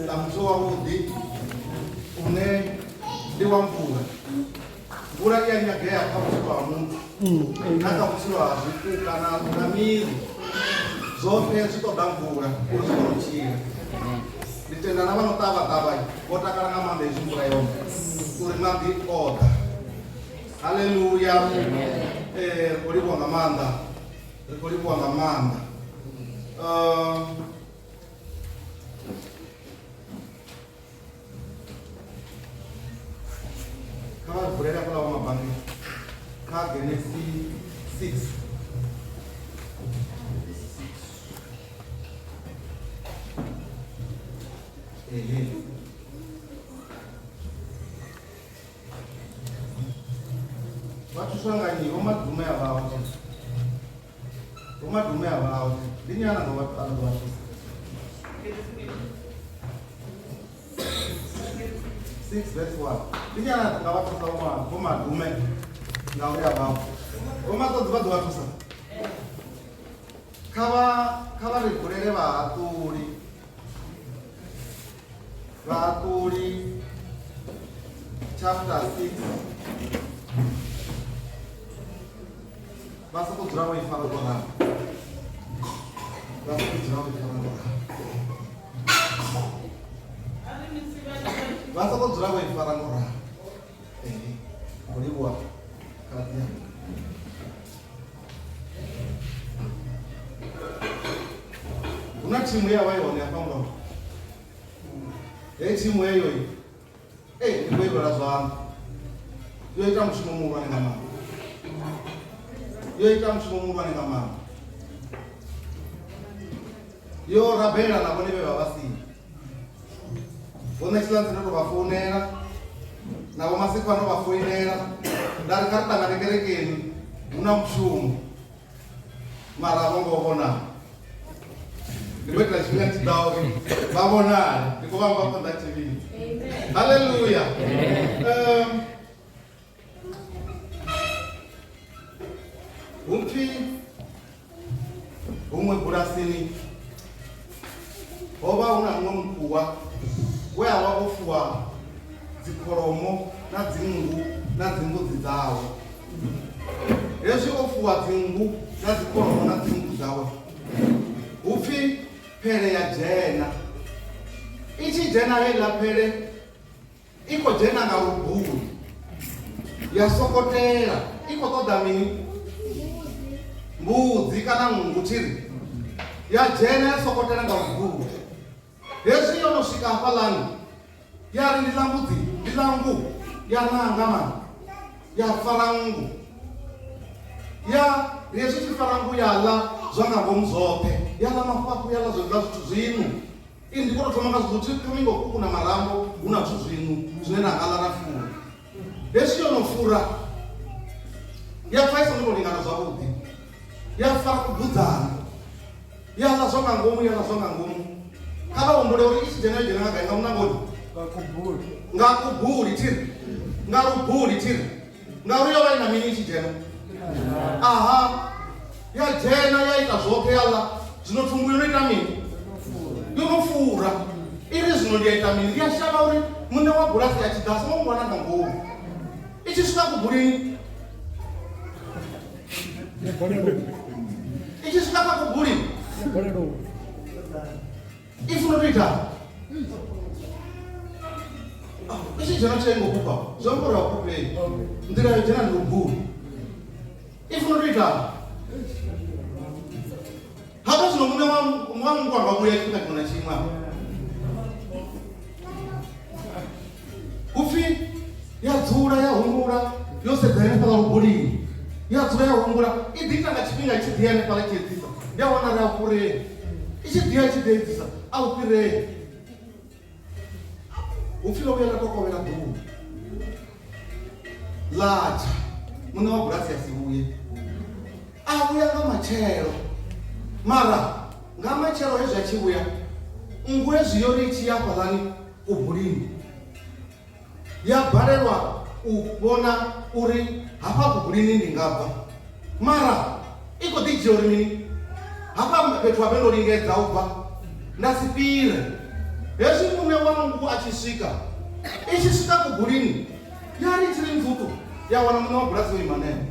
Ḽa mutsho wavhuḓi une ndi wa mvula. Mvula i a nyagea kha vhutshilo ha muthu na kha vhutshilo ha zwipuka na na miri. Zwoṱhe zwi ṱoḓa mvula uri zwi kone u tshila. Ndi tenda na vha no ṱavha ṱavha vho takala nga maanḓa hezwi mvula yone uri maḓi o ḓa. Haleluya. Ri khou livhuwa nga maanḓa. Ri khou livhuwa nga maanḓa. Kha vha vulele hafhaḽa vha mabammbiri kha Genesi 6. Ehe. Vha thuswa nga nnyi? Vho Madume a vhaho. Vho Madume a vhaho. Ndi nnyi ane a ḓo vha a ḓo vha thusa? 6 verse 1. Ndi nnyi ane a nga vha thusa vho Madume ngauri a vhaho? Vho Maṱodzi vha ḓo vha thusa? Kha vha kha vha ri vulele vhahaṱuli. Vhahaṱuli chapter 6 vha sokou dzula vho ifara ngo ralo vha sokou dzula vho ifara ngo ralo vha sokou dzula vho ifara ngo ralo ee khou livhuwa khaladzi yanga. Hu na thimu ye ya vha i hone hafha murahu. Heyi thimu heyo ee ndi khou i rwela zwanḓa. Yo ita mushumo muhulwane nga maanḓa. Yo ita mushumo muhulwane nga maanḓa. Yo rabela na vhone vhe vha vha siho. Vho Ṋetshilanzi ndo tou vha founela na Vho Masekwa ndo vha foinela nda ri kha ri ṱangane kerekeni hu na mushumo mara a vho ngo vhonala. Ndi khou itela tshifhinga tshi ḓaho uri vha vhonale, ndi khou vha amba phanḓa ha tshivhidzo. Haleluya. Hu pfi huṅwe bulasini ho vha hu na muṅwe mukhuwa we a vha o fuwa dzikholomo na dzinngu na dzimbudzi dzawe. Hezwi o fuwa dzinngu na dzikholomo na dzinngu dzawe, hu pfi phele ya dzhena. I tshi dzhena heiḽa phele I khou dzhena nga lubuli ya sokotela. I khou ṱoḓa mini? Mbudzi kana nngu thiri. Ya dzhena ya sokotela nga lubuli. Hezwi yo no swika hafhaḽani ya ri ndi ḽa mbudzi, ndi ḽa nngu, ya nanga mani ya fara nngu. Ya ri hezwi tshi fara nngu ya ḽa zwa nga ngomu zwoṱhe, ya ḽa mafhafhu, ya ḽa zwa zwithu zwiṅwe. Ini ndi khou tou thoma nga zwithu thi thomi ngo kukuna marambo hu na zwithu zwiṅwe zwine na nga ḽa na fura. Hezwi yo no fura ya pfa i songo tou lingana zwavhuḓi ya fara kubudzana ya ḽa zwa nga ngomu ya ḽa zwa nga ngomu. Kha vha humbule uri i tshi dzhena yo dzhena nga gai nga muṋangoni nga kubuli thiri nga lubuli thiri ngauri yo vha i na mini i tshi dzhena aha ya dzhena ya ita zwoṱhe ya ḽa zwino thumbu yo no ita mini yo no fura i ri zwino ndi a ita mini ndi a shavha uri muṋe wa bulasi a tshi ḓa songo ngwana nga ngomu i tshi swika kubulini i tshi swika kha kubulini i funa u tou ita i tshi dzhena thengo kufha zwi amba uri a kufhei nḓila yo dzhena ndi lubuli i funa u tou ita hafha zwino muṋe wa nngu anga vhuya tshifhinga tshiṅwe na tshiṅwe afha upfi ya dzula ya humbula yo sedza henefhaḽa lubulini ya dzula ya humbula i ḓi ita nga tshifhinga i tshi ḓi henefhaḽa i tshi edzisa ndi a wana ri a fhurei i tshi ḓiya i tshi ḓi edzisa a u fhirei upfi ḽo vhuya ḽa kokovhela ḓuvha ḽa tsha muṋe wa bulasi a si vhuye a vhuya nga matshelo mara nga matshelo hezwi a tshi vhuya nngu hezwi yo ri i tshi ya hafhaḽani kubulini ya balelwa u vhona uri hafha kubulini ndi nga bva mara i khou ḓi dzhia uri mini hafha fhethu habe ndo lingedza u bva nda si fhire hezwi muṋe wa nngu a tshi swika i tshi swika kugulini ya ri tshi ri mvutu ya wana muṋe wa bulasi o ima hanefho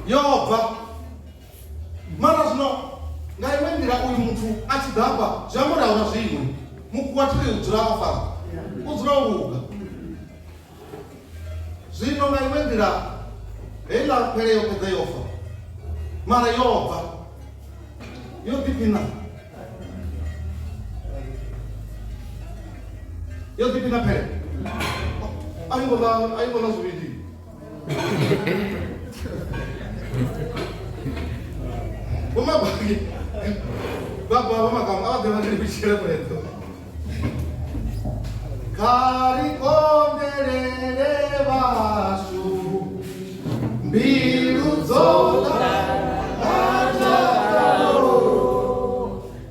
yo bva mara zwino nga iṅwe nḓila uyu muthu a tshi ḓa hafha zwi amba uri ahuna zwiṅwe mukhuwa thiri u dzula o fara u dzula o luga zwino nga iṅwe nḓila heiḽa phele yo fhedza yo fa mara yo bva yo ḓiphina yo ḓiphina phele a yi ngo ḽa a yi ngo ḽa zwivhindi vhomabaki baba vho makamu a vha ḓivha ndi vhutshile muledzo kha ri konḓelele vhashu mbilu dzo ḓa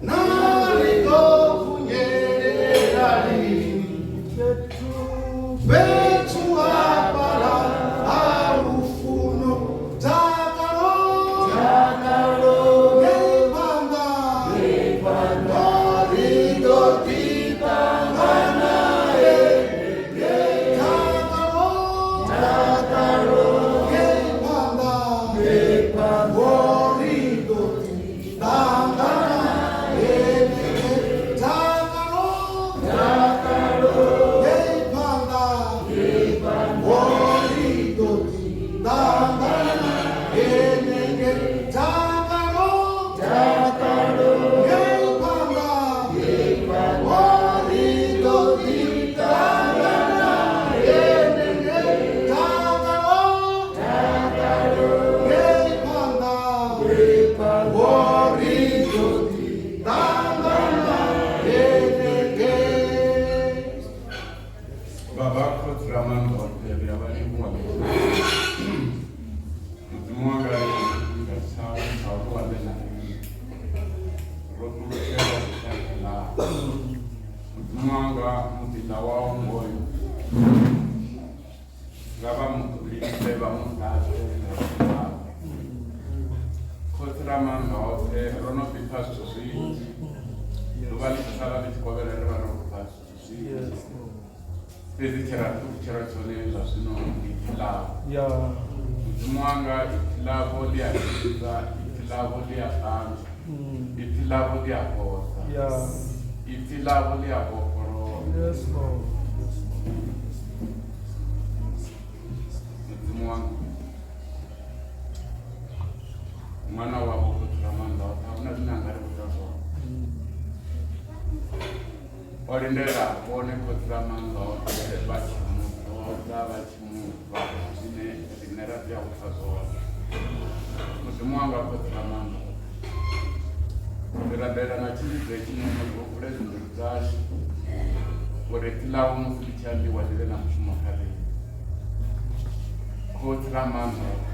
na ri ḓo khunyelela lini fhethu hafhaḽa ha lufuno dakalo ngei phanḓa ri ḓo ḓi ṱangana dakalo ngei phanḓa ri ḓo ḓi ṱangana dakalo ngei phanḓa ri ḓo ḓi ṱangana dakalo ngei phanḓa ri ḓo ḓi ṱangana dakalo ngei phanḓa ri ḓo ḓi ṱangana henengei. Baba khotsi Ramaanḓaoṱhe ri a vha livhuwa Mudzimu wanga nga tshau tsha uri wa vhe na riṋe ro ṱulutshelwa shaka ḽau Mudzimu wanga muḓinḓa wau ngoyo nga vha mu ṱulise vha mu ḓadze nga vhuṱali khotsi Ramaanḓaoṱhe ro no ḓi pfa zwithu zwinzhi ḓuvha ḽi tshi sala ḽi tshi kovhela ri vha ro pfa zwithu zwinzhi fhedzi tshe ra ṱulutshela tshone zwa zwino ndi ipfi ḽavho Mudzimu wanga ipfi ḽavho ḽi a tshidza ipfi ḽavho ḽi a ṱanzwa ipfi ḽavho ḽi a fhodza ipfi ḽavho ḽi a vhofholola Yes, Lord. Yes, Lord. Mudzimu wanga ṅwana wavho khotsi Ramaanḓaoṱhe a huna zwine a nga ri vhudza zwone o lindela vhone khotsi Ramaanḓaoṱhe vha tshi mu ḓodza vha tshi mu fha zwine riṋe ra tea u pfa zwone Mudzimu wanga khotsi Ramaanḓaoṱhe ndi rabela nga tshivhidzo hetshinoni uri u vule dzimbilu dzashu uri ipfi ḽau musi ḽi tshi ambiwa ḽi vhe na mushumo kha riṋe khotsi Ramaanḓaoṱhe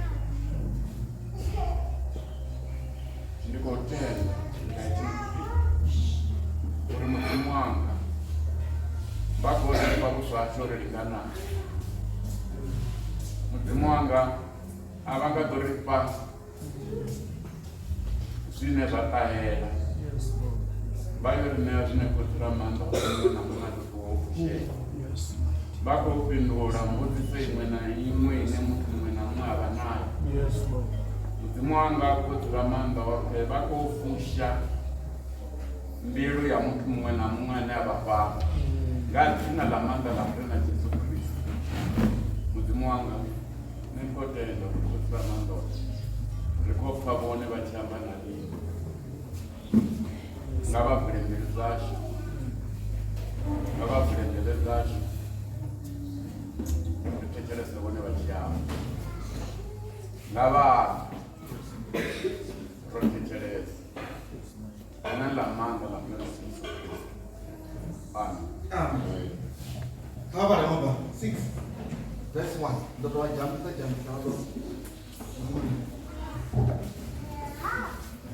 ndi khou tenda nga hetshi tshifhinga uri Mudzimu wanga vha khou ri fha vhuswa hashu ho ri linganaho Mudzimu wanga a vha nga ḓo ri fha zwine zwa ṱahela Yes, Lord. vha yo ri ṋea zwine khotsi Ramaanḓaoṱhe muṅwe na muṅwe a ḓo ṱuwa o fushea Yes. vha khou fhindula mbudziso iṅwe na iṅwe ine muthu muṅwe na muṅwe a vha nayo Yes, Lord. Mudzimu wanga khotsi Ramaanḓaoṱhe vha khou fusha mbilu ya muthu muṅwe na muṅwe ane a vha fhano nga dzina ḽa maanḓa ḽa Murena Jesu Kristo Mudzimu wanga nṋe ndi khou tenda uri khotsi Ramaanḓaoṱhe ri khou pfa vhone vha tshi amba na riṋe nga vha vule mbilu dzashu nga vha vule nḓevhe dzashu ri thetshelese vhone vha tshi amba nga vha ro thetshelesa dzina ḽa maanḓa ḽa Murena Jesu Kristo amen. Amen. Kha vha vhale mabva 6 verse 1 ndo tou vha jambisa jambisa hazwo.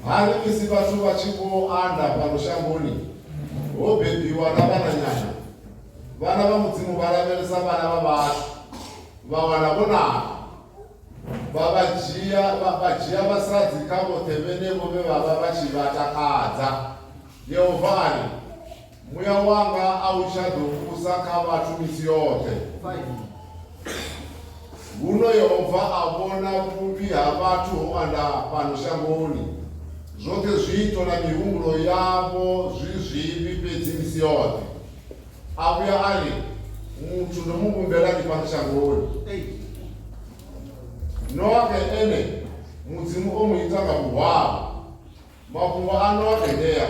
Ha ri misi vhathu vha tshi vho anda fhano shangoni, ho bebiwa na vhananyana. Vhana vha Mudzimu vha lavhelesa vhana vha vhathu, vha wana vho naka. Vha vha dzhia, vha vha dzhia vhasadzi kha vhoṱhe vhenevho vhe vha vha vha tshi vha takadza. Yehova a ri, Muya wanga a u tsha ḓo vhusa kha vhathu misi yoṱhe. Huno Yehova a vhona vhuvhi ha vhathu ho anda fhano shangoni, zwoṱhe zwiito na mihumbulo yavho zwi zwivhi fhedzi misi yoṱhe. A vhuya a ri, Muthu ndo mu vhumbelani fhano shangoni? Noaxe ene, Mudzimu o mu ita nga vhuhwavho. Mafhungo a Noaxe ngea,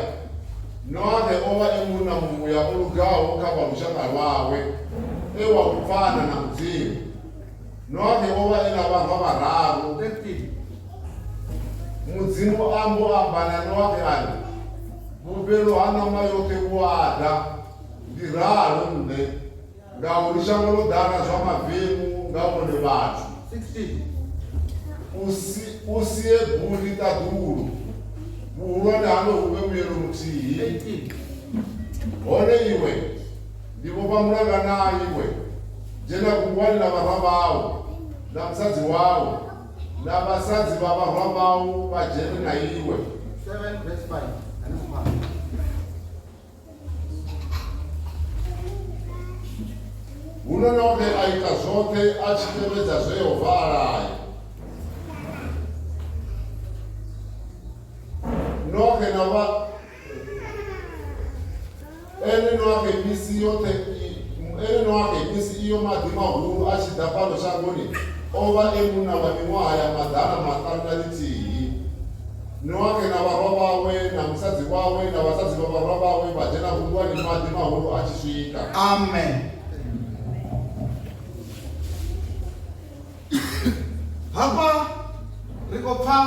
Noaxe o vha e munna muvhuya o lugaho kha vha lushaka lwawe, e wa u pfana na Mudzimu. Noaxe o vha e na vharwa vhararu. 13. Mudzimu a mbo amba na Noaxe a ri, Vhufhelo ha ṋama yoṱhe vhu a ḓa, ndi ralo nṋe, ngauri shango ḽo ḓala zwa mavemu nga vhone vhathu. 16. U si, u sie buli ṱaḓulu, vhuhulwane haḽo hu vhe muyelo muthihi. 18. Hone iwe, ndi vhofha mulanga na iwe, dzhena gungwani na vharwa vhau, na musadzi wau, na vhasadzi vha vharwa vhau vha dzhene na iwe. 7 verse 5. Hanefho phanḓa. Huno Noaxe a ita zwoṱhe a tshi tevhedza zwe Yehova a laya. Noaxe na vha ene Noaxe misi yoṱhe ene Noaxe misi iyo maḓi mahulu a tshi ḓa fhano shangoni o vha e munna wa miṅwaha ya 501. Noaxe na vharwa vhawe na musadzi wawe na vhasadzi vha vharwa vhawe vha dzhena gungwani maḓi mahulu a tshi swika. Amen. Hafha ri khou pfa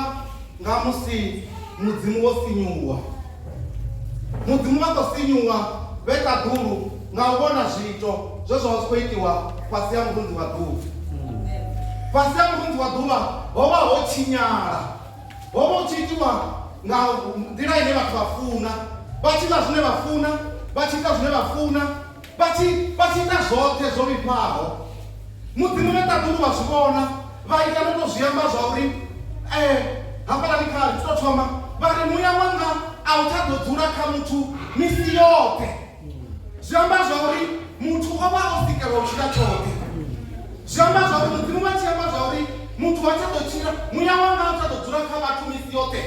nga musi Mudzimu wo sinyuwa. Mudzimu vha khou sinyuwa vhe ṱaḓulu nga u vhona zwiito zwe zwa vha zwi khou itiwa fhasi ha murunzi wa ḓuvha. Fhasi ha murunzi wa ḓuvha ho vha ho tshinyala. Ho vha hu tshi itiwa nga nḓila ine vhathu vha funa, vha tshi ḽa zwine vha funa, vha tshi ita zwine vha funa, vha tshi vha tshi ita zwoṱhe zwo vhifhaho. Mudzimu vhe ṱaḓulu vha zwi vhona, vha ita no tou zwi amba zwa uri eh, hafhaḽani kha ri tou thoma vha ri muya wanga a u tsha ḓo dzula kha muthu misi yoṱhe. Zwi amba zwa uri muthu o vha o sikelwa u tshila tshoṱhe. Zwi amba zwa uri Mudzimu vha tshi amba zwa uri muthu ha tsha ḓo tshila, muya wanga a u tsha ḓo dzula kha vhathu misi yoṱhe,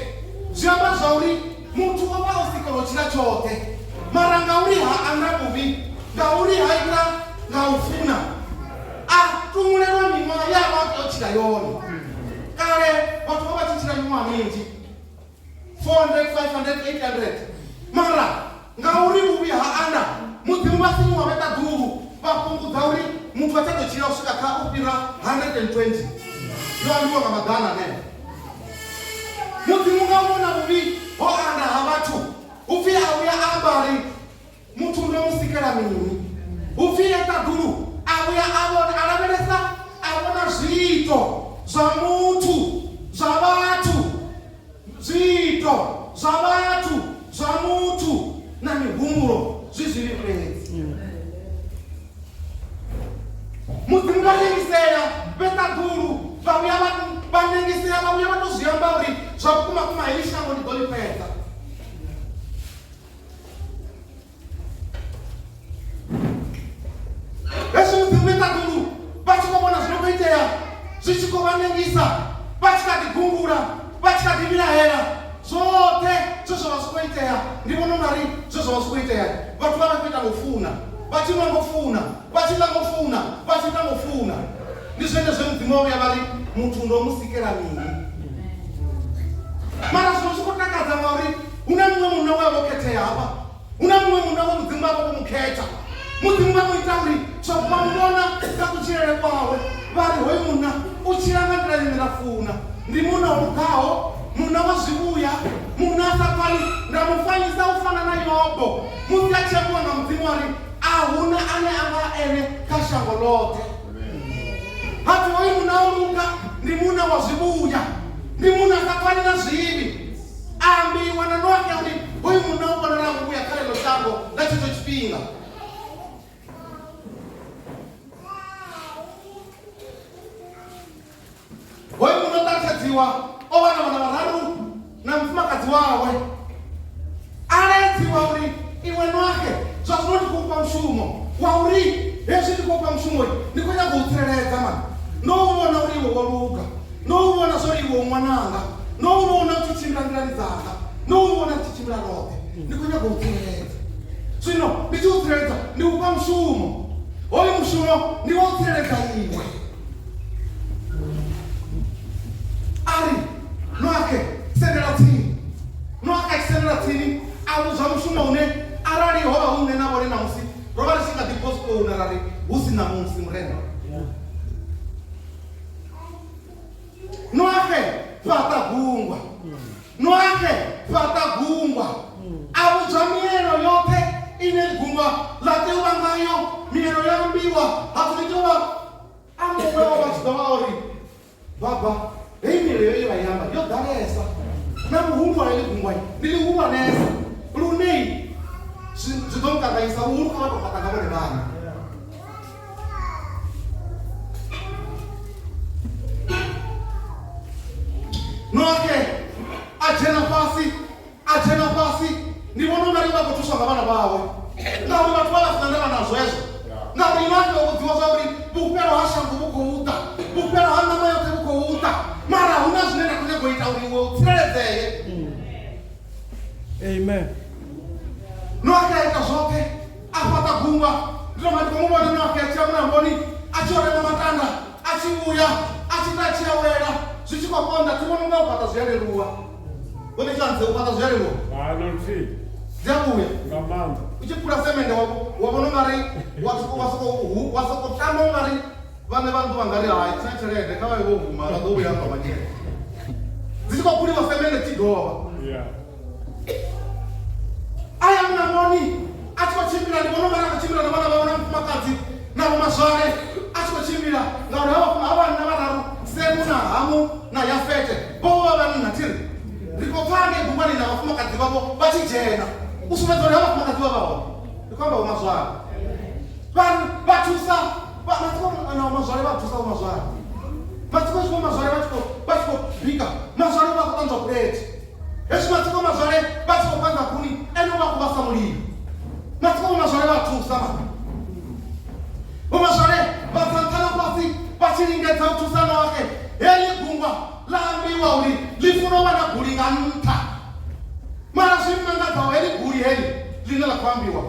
zwi amba zwa uri muthu o vha o sikelwa u tshila tshoṱhe. Mara ngauri ha anda vhuvhi, ngauri ha ita nga u funa, a tumulelwa miṅwaha ye a vha a tea u tshila yone. Kale vhathu vho vha tshi tshila miṅwaha minzhi. 400, 500, 800. Mara ngauri vhuvhi ha anda, Mudzimu vha sinyuwa vhe ṱaḓulu, vha fhungudza uri muthu a tsha ḓo tshila u swika kha u fhira 120. Yo ambiwa nga maḓana aneo. Mudzimu nga u vhona vhuvhi ho anda ha vhathu, hu pfi a vhuya a amba ri muthu ndo mu sikela mini? Hu pfi e ṱaḓulu a vhuya a vhona, a lavhelesa a vhona zwiito zwa muthu, zwa vhathu, zwiito zwa vhathu, zwa muthu na mihumbulo zwi zwivhi fhedzi. Mudzimu vha nengisea vhe ṱaḓulu, vha vhuya vha vha nengisea vha vhuya vha tou zwi amba uri zwa vhukuma kuma heḽi shango ndi ḓo ḽi fhedza. Hezwi Mudzimu vhe ṱaḓulu vha tshi khou vhona zwi no khou itea zwi tshi khou vha nengisa, vha tshi kha ḓi gungula, vha tshi kha ḓi vhilahela zwoṱhe zwe zwa vha zwi khou itea, ndi vhona ungari zwe zwa vha zwi khou itea vhathu vha vha khou ita ngo funa, vha tshi nwa ngo funa, vha tshi ḽa ngo funa, vha tshi ita ngo funa. Ndi zwone zwe Mudzimu wa vhuya vha ri muthu ndo mu sikela mini. Mara zwino zwi khou takadza ngauri hu na muṅwe munna we a vha o khethea hafha. Hu na muṅwe munna we Mudzimu vha vha vho mu khetha. Mudzimu vha mu ita uri zwa vha mu vhona nga kutshilele kwawe, vha ri hoyu munna u tshila nga nḓila ine nda funa. Ndi munna o lugaho, munna wa zwivhuya, munna a sa pfani. Nda mu fanyisa u fana na Yobo musi a tshi ambiwa nga Mudzimu a ri, A hu na ane a nga ene kha shango ḽoṱhe. Ha pfi hoyu munna o luga, ndi munna wa zwivhuya, ndi munna a sa pfani na zwivhi. A ambiwa na Noaxe uri hoyu munna u vhonala muvhuya kha ḽeḽo shango nga tshetsho tshifhinga. Hoyu munna o ṱalutshedziwa o vha na vhana vhararu na mufumakadzi wawe. A lenzi. ambiwa uri iwe Noaxe zwa zwino ndi khou fha mushumo wa uri hezwi ndi khou fha mushumo ndi khou nyaga u tsireledza mani ndo u vhona uri iwe wo luga ndo u vhona zwo uri iwe u ṅwananga ndo u vhona u tshi tshimbila nḓilani dzanga ndo u vhona u tshi tshimbila roṱhe ndi khou nyaga u tsireledza zwino ndi tshi u tsireledza ndi u fha mushumo hoyu mushumo ndi wa u tsireledza iwe a ri Noaxe sendela tsini Noaxe a tshi sendela tsini a vhudzwa mushumo une arali ho vha hu nṋe na vhone ṋamusi ro vha ri tshi nga ḓi postpone ra ri hu si ṋamusi murena Noaxe fhaṱa gungwa Noaxe fhaṱa gungwa a vhudzwa mielo yoṱhe ine gungwa ḽa tea u vha ngayo mielo ya ambiwa ha pfi ḽi tea u vha a muṅwe o vha tshi ḓo vha uri baba heyi mielo yo ye vha i amba yo ḓalesa na vhuhulu ha heḽi gungwa ndi ḽihulwanesa lunei zwi ḓo nkanganyisa vhuhulu kha vha tou fhaṱa nga vhone vhaṋe Noaxe a dzhena fhasi a dzhena fhasi ndi vhona ungari vha khou thuswa nga vhana vhawe ngauri vhathu vha vha sina ndavha nazwo hezwo ngauri Noaxe o vhudziwa zwa uri vhufhelo ha shango vhu khou ḓa vhufhelo ha ṋama yoṱhe vhu khou ḓa mara hu na zwine nda khou nyaga u ita uri iwe u tsireledzee Amen. Noaxe a ita zwoṱhe a fhaṱa gungwa ndi tonga ndi khou mu vhona Noaxe a tshi ya mulamboni a tshi yo rema matanda a tshi vhuya a tshi ita a tshi awela zwi tshi khou konḓa thi vhona unga u fhaṱa zwi a leluwa vho ḓi tshantse u fhaṱa zwi a leluwa Hai, no luthihi. dzi a vhuya Nga maanḓa. u tshi phula semende wa wa vhona ungari wa soko wa soko hu wa soko tama ungari vhaṋe vha nnḓu vha nga ri hai thina tshelede kha vha vhe vho huma vha ḓo vhuya nga matshelo dzi tshi khou phuliwa semende tshi dovha Yeah. a ya mulamboni a tshi khou tshimbila ndi vhona ungari a khou tshimbila na vhana vhawe na mufumakadzi na vhomazwale a tshi khou tshimbila ngauri ha vhanna vhararu Semu na Hamu na Yafete vho vha vhanna thiri ri khou pfa hangei gungwani na vhafumakadzi vhavho vha tshi dzhena u sumbedza uri ha vhafumakadzi vha vha hone ndi khou amba vhomazwale vha vha thusa matsiko na vhomazwale vha thusa vhomazwale matsiko hezwi vhomazwale vha tshi khou bika mazwale vha khou ṱanzwa pulethi hezwi matsiko mazwale vha tshi khou panga khuni ene vha khou vhasa mulilo matsiko vhomazwale vha thusa ma vhomazwale vha tsa nṱha na fhasi vha tshi lingedza u thusa Noaxe heḽi gungwa ḽa ambiwa uri ḽi funa u vha na guli nga nṱha mara zwi mangadzaho heḽi guli heḽi ḽine ḽa khou ambiwa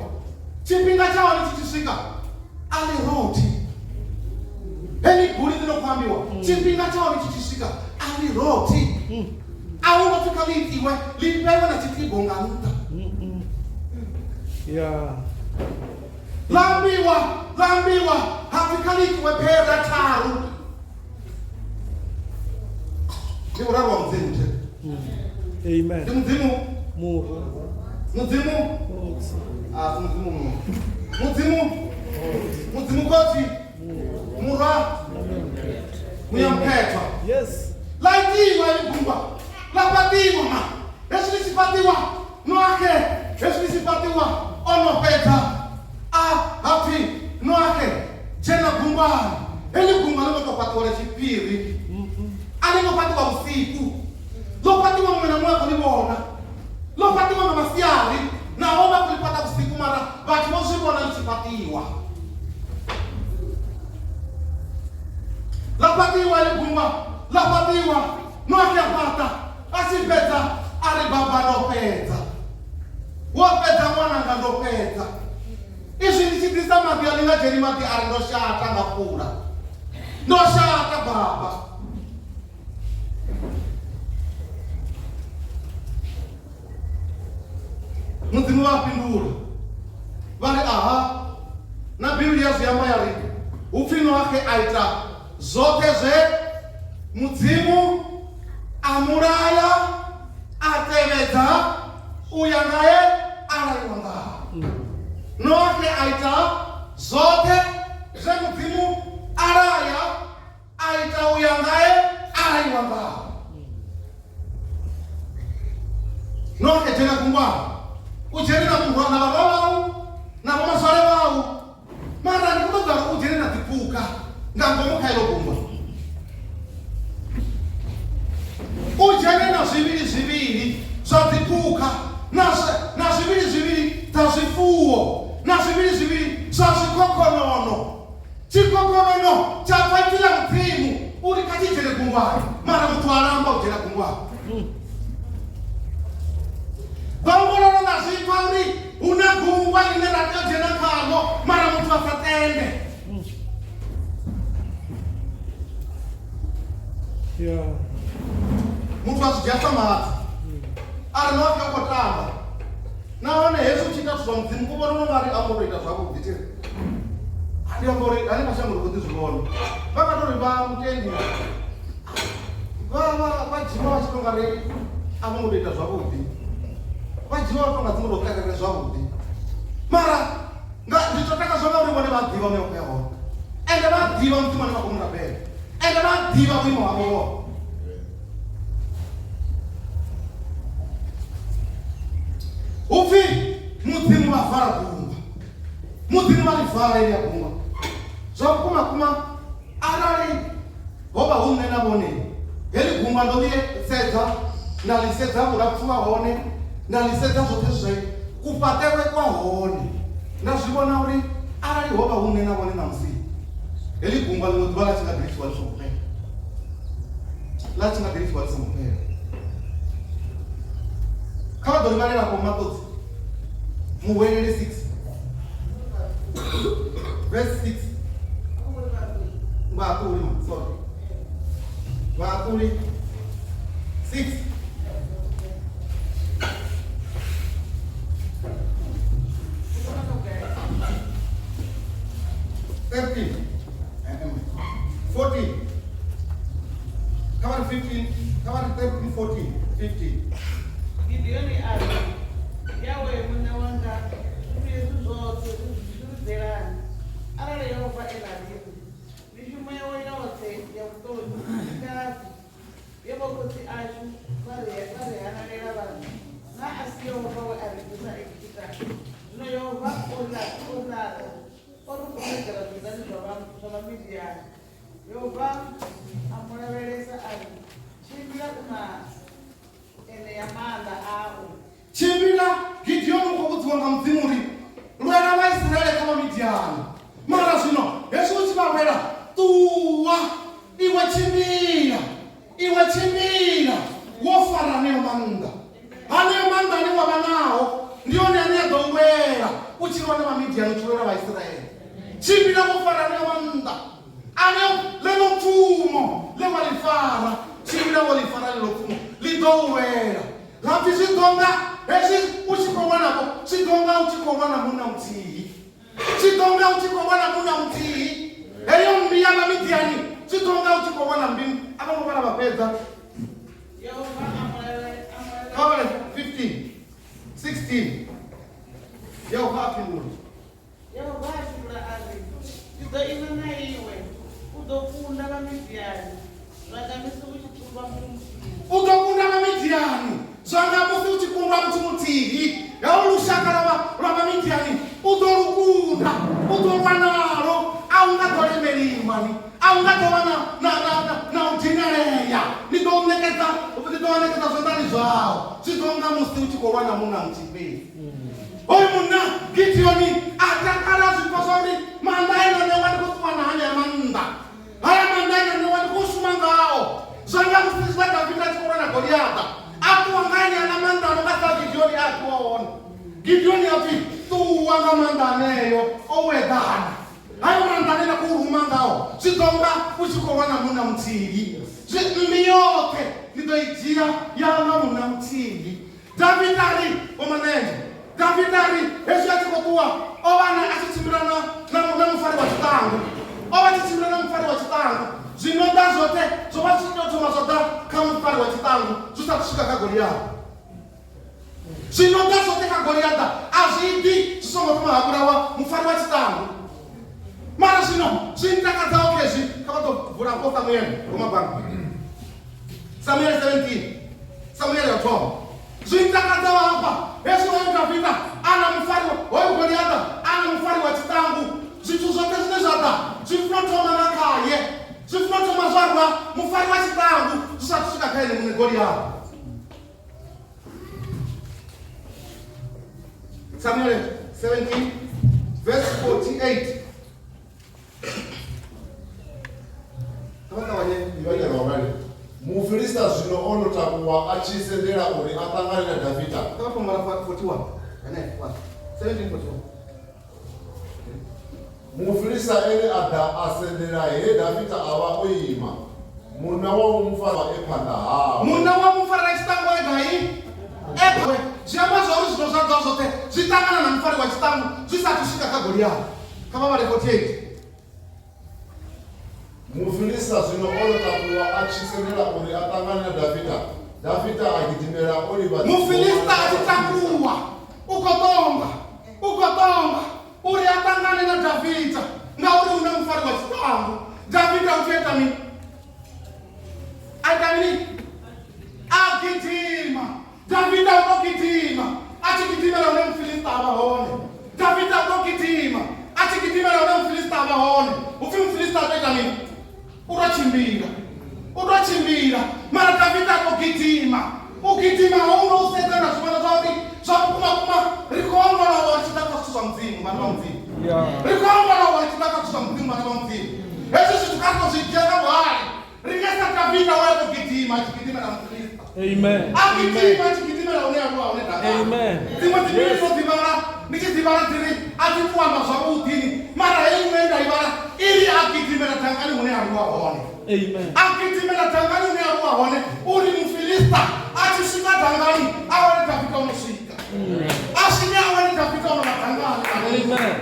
tshifhinga tsha hone tshi tshi swika a ḽi rothi heḽi guli ḽi no khou ambiwa tshifhinga tsha hone tshi tshi swika a ḽi rothi a hu ngo pfi kha ḽi itiwe ḽi vhewe na tshitibo nga nṱha Yeah. ḽa ambiwa ḽa ambiwa ha pfi kha ḽi itiwe phera tharu ndi vhuraru wa mudzimu the Amen. ndi mudzimu Murwa. mudzimu Khotsi. a si mudzimu muṅwe mudzimu mudzimu khotsi murwa muya mukhethwa Yes. ḽa itiwa heḽi gungwa ḽa fhaṱiwa ma hezwi ḽi tshi fhaṱiwa Noaxe hezwi ḽi tshi fhaṱiwa o no fhedza a ha pfi Noaxe dzhena gungwani heḽi gungwa ḽo ngo tou fhaṱiwa lwa tshiphiri a ḽi ngo fhaṱiwa vhusiku ḽo fhaṱiwa muṅwe na muṅwe a khou ḽi vhona ḽo fhaṱiwa nga masiari naho vha khou ḽi fhaṱa vhusiku mara vhathu vho zwi vhona ḽi tshi fhaṱiwa ḽa fhaṱiwa heḽi gungwa ḽa fhaṱiwa Noaxe a fhaṱa a tshi fhedza a ri baba ndo fhedza wo fhedza ṅwananga ndo fhedza izwi ndi tshi ḓisa maḓi a ḽi nga dzheni maḓi a ri ndo shata nga pfula ndo shata baba mudzimu vha fhindula vha ri aha na bivhili ya zwi amba ya ri hu pfi Noaxe a ita zwoṱhe zwe mudzimu a mulaya a tevhedza u ya ngae a laiwa ngaho Noaxe a ita zwoṱhe zwe mudzimu a laya a ita u ya ngae a laiwa ngaho Noaxe dzhena gungwani u dzhene na murwa na vharwa vhau na vhomazwale vhau mara ndi khou ṱoḓa uri u dzhene na dziphukha nga ngomu kha ilo gungwa u dzhene na zwivhili zwivhili zwa dziphukha na zwivhili zwivhili tshikhokhonono tshikhokhonono tsha pfa ipfi ḽa mudzimu uri kha tshi dzhene gungwani mara muthu a lamba u dzhena gungwani ḓongololo ḽa zwi pfa uri hu na gungwa ḽine ra tea u dzhena khaḽo mara muthu a sa tende Muthu a zwi dzhia sa maḓi a ri no pfi u khou tamba nahone hezwi u tshi ita zwithu zwa mudzimu u vhona u nga ri a ngo to ita zwavhuḓi thiri ndi amba uri hanefha shango ri khou ḓi zwi vhona vha nga tori vha mutendi vha vha vha dzhiwa vha tshi to nga ri a vho ngo to ita zwavhuḓi vha dzhiwa vha to nga dzi ngo to kerere zwavhuḓi mara nga ndi to takadzwa nga uri vhone vha ḓivha hune vha khou ya hone ende vha ḓivha mudzimu ane vha khou mu rabela ende vha ḓivha vhuimo havho vhone upfi mudzimu vha vala gungwa mudzimu vha ḽi vala eḽia gungwa zwa vhukuma kuma arali ho vha hu nṋe na vhone heḽi gungwa ndo ḽi sedza nda ḽi sedza vhulapfu ha hone nda ḽi sedza zwoṱhe zwe kufhaṱelwe kwa hone nda zwi vhona uri arali ho vha hu nṋe na vhone ṋamusi heḽi gungwa ḽiṅwe ḓuvha ḽa tshi nga ḓi lifhiwa ḽi songo fhela ḽa tshi nga ḓi lifhiwa ḽi songo fhela kha vha ḓo ri vhalela afho maṱodzi muhweleli 6 verse 6 vhaṱuli ma sorry vhaṱuli 6 13 14 kha vha ri 15 kha vha ri 13 14 15 Gideoni a ri, Yawee Muṋe wanga, zwithu hezwi zwoṱhe zwi ri ḓelani? Arali Yehova e na riṋe, mishumo yawe yoṱhe ya vhuṱoli i ngafhi? Ye vhokhotsi ashu vha ri vha ri hanalela vha ri, Naa a si Yehova we a ri bvisa Egipita? Zwino Yehova o ri o ri laṱa, o ri kumedzela zwanḓani zwa vha zwa Vhamidiani. Yehova a mu lavhelesa a ri, Tshimbila u na enea maanḓa au. Tshimbila, Gideoni u khou vhudziwa nga Mudzimu uri, Lwela Vhaisiraele kha Vhamidiani. Mara zwino hezwi u tshi vha lwela, ṱuwa, iwe tshimbila, iwe tshimbila wo fara aneo maanḓa. Haneyo maanḓa ane wa vha nao ndi one ane a ḓo u lwela u tshi lwa na Vhamidiani, u tshi lwela Vhaisiraele. Tshimbila wo fara aneo maanḓa. Aneo ḽeḽo pfumo ḽe wa ḽi fara, tshimbila wo ḽi fara ḽeḽo pfumo, ḽi ḓo u lwela. Ḽa pfi zwi ḓo nga hezwi u tshi khou lwa navho, zwi ḓo nga u tshi khou lwa na munna muthihi. Zwi ḓo nga u tshi khou lwa na munna muthihi. Heyo mmbi ya Vhamidiani zwi ḓo nga u tshi khou lwa na mmbi. A vho ngo vhala vha fhedza. Yehova a mu lave- a mu Kha vha vhale 15, 16. Yehova a fhindula. Yehova a fhindula a ri, Ndi ḓo ima na iwe, u ḓo kunda Vhamidiani, zwa nga misi u tshi kundwa muthu muthihi. U ḓo kunda Vhamidiani, zwa nga musi u tshi kundwa muthu muthihi. Holu lushaka lwa vha lwa Vhamidiani u ḓo lu kunda, u ḓo lwa nalwo, a u nga ḓo lemeliwa ni, a u nga ḓo vha na na na na na u dinalea. Ndi ḓo u ṋekedza, ndi ḓo vha ṋekedza zwanḓani zwau, zwi ḓo nga musi u tshi khou lwa na munna muthihi fhedzi. Hoyu munna Gideoni a takala a zwi pfa zwa uri maanḓa ane nda ṋewa ndi khou ṱuwa na hanea maanḓa. Haya maanḓa ane nda ṋewa ndi khou shuma ngao. Zwa nga musi zwiḽa Davida a tshi khou lwa na Goliaḓa, a ṱuwa nga aneaḽa maanḓa a no nga sa a Gideoni e a fhiwa one. Gideoni a pfi, Ṱuwa nga maanḓa aneo, o u eḓana. Hayo maanḓa ane nda khou u ruma ngao zwi ḓo nga u tshi khou lwa na munna muthihi. Zwi, mmbi yoṱhe ndi ḓo i dzhia ya nga munna muthihi. Davida a ri, Vho Manenzhe. Davida a ri, Hezwi a tshi khou ṱuwa, o vha na, a tshi tshimbila na, na, na mufari wa tshiṱangu. O vha a tshi tshimbila na mufari wa tshiṱangu. Zwino ḓa zwoṱhe zwo vha zwi tshi tou thoma zwa ḓa kha mufari wa tshiṱangu zwi sa athu swika kha Goliaḓa. Zwino ḓa zwoṱhe kha Goliaḓa a zwi ḓi zwi songo thoma ha vhulawa mufari wa tshiṱangu. Mara zwino zwi ntakadzaho khezwi, kha vha ḓo vula 4 Samuele, Vho Magwanga. Samuele 17. Samuele ya u thoma. Zwi ntakadzaho hafha, hezwi hoyu Davida a na mufari, hoyu Goliaḓa a na mufari wa tshiṱangu, zwithu zwoṱhe zwine zwa ḓa zwi funa u thoma nga khaye, zwi funa u thoma zwa rwa mufari wa tshiṱangu zwi sa athu swika kha ene muṋe Goliaḓa. Samuele 17 verse 48. a tshi sendela uri a ṱangane na Dafita. Kha vha thoma vhala 41 henefho 17:41. Mufilista ene a ḓa a sendela he Dafita a vha o ima, munna wa u mu fara e phanḓa hawe. Munna wa mu farela tshiṱangu e gai? E phanḓa. Zwi amba zwa uri zwithu zwa ḓa zwoṱhe zwi ṱangana na mufari wa tshiṱangu zwi sa athu swika kha Goliathi. Kha vha vhale 48. Mufilista zwino o no takuwa a tshi sendela uri a ṱangane na Dafita, Dafita a gidimela o livha Mufilista a tshi takuwa u khou ṱonga, u khou ṱonga uri a ṱangane na Dafita ngauri hu na mufari wa tshiṱangu. Dafita u tshi ita mini? A ita mini? A gidima. Davida o tou gidima a tshi gidimela hune Mufilista a vha hone. Davida o tou gidima a tshi gidimela hune Mufilista a vha hone. Hu pfi Mufilista a tou ita mini? U tou tshimbila, u tou tshimbila. Mara Davida a tou gidima. U gidima ho ngo u sedza na zwi vhona zwa uri zwa vhukuma kuma ri khou ongolowa ri tshi ḓa kha zwithu zwa Mudzimu, vhana vha Mudzimu. Ri khou ongolowa ri tshi ḓa kha zwithu zwa Mudzimu, vhana vha Mudzimu. Hezwi zwithu kha ri tou zwi dzhia nga vhuhali. Ri nga sa Davida we a tou gidima a tshi gidimela Mufilista. Amen. A gidima a tshi gidimela hune a lwa hone dangani. Amen. Dziṅwe dzi Bivhili ndo dzi vhala ndi tshi dzi vhala dzi ri a dzi tu amba zwavhuḓi ni mara heyi iṅwe nda i vhala i ri a gidimela dangani hune a lwa hone. Amen. A gidimela dangani hune a lwa hone uri Mufilista a tshi swika dangani a wane Davida o no swika. A swike a wane Davida o no vha dangani. Amen.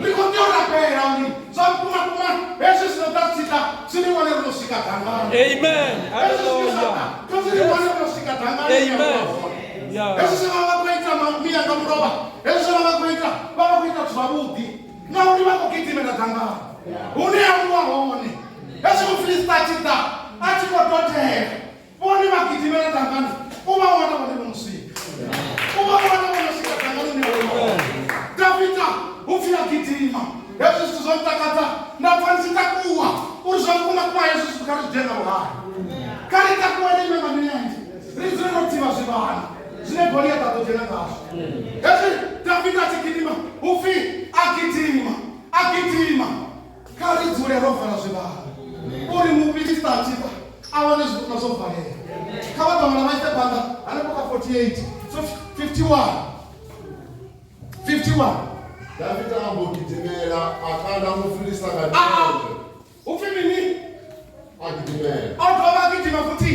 Ri khou tea u rabela uri zwa vhukuma kuma hezwi zwi no ḓa zwi tshi ḓa zwi ri wane ro no swika dangani. Amen. Hezwi zwine zwa ḓa Hallelujah. kha zwi ri wane ro no swika dangani. Amen. Yeah. Hezwi zwe vha vha khou ita miya nga mulovha, hezwi zwe vha vha khou ita, vha vha khou ita zwithu zwavhuḓi ngauri vha khou gidimela dangani hune a lwa hone. Hezwi Mufilista a tshi ḓa a tshi khou dodela, vhone vha gidimela dangani, u vha wana vhone vho no swika. U vha wana vho no swika dangani hune a lwa hone. Davida hu pfi a gidima. Hezwi zwithu zwo ntakadza, nda pfa ndi tshi takuwa uri zwa vhukuma kuma hezwi zwithu kha ri zwi dzhie nga vhuhali. Kha ri takuwe ri ime nga milenzhe, ri dzule ro thivha zwivhana zwine Goliath a ḓo dzhena ngazwo. Hezwi Davida a tshi gidima, hu pfi a gidima, a gidima. Kha ri dzule ro vala zwivhana uri Mufilista a tshi ḓa a wane zwivhona zwo valea. Kha vha ḓo ṅwala vha ise phanḓa hanefho kha 48, 51. 51. Dafita a mbo gidimela a kanda Mufilista nga Ah, ah. milenzhe. Hu pfi mini? A gidimela. O dovha a gidima futhi.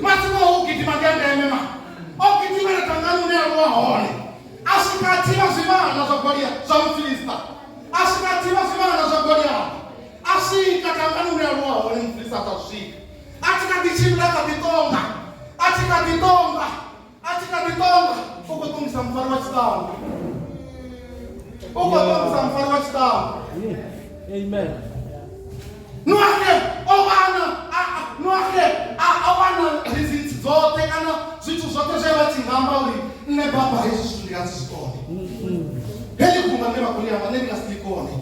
Masiku o gidima ndi a ndeme ma. O gidimela dangani hune a lwa hone. A swika a thivha zwivhana zwa Goliath zwa Mufilista. A swika a thivha zwivhana zwa Goliath. A swika dangani hune a lwa hone Mufilista a sa swika. A tshi kha ḓi tshimbila a kha ḓi ṱonga. A tshi kha ḓi ṱonga. A tshi kha ḓi ṱonga u khou ṱongisa mufari wa tshiṱangu. U khou ṱongisa mufari wa tshiṱangu. Amen. Noaxe o vha na Noaxe a o vha na reasons dzoṱhe kana zwithu zwoṱhe zwe vha tshi nga amba uri nṋe baba hezwi zwithu ndi nga si zwi kone. Heḽi guma ḽine vha khou ḽi amba nṋe ndi nga si ḽi kone.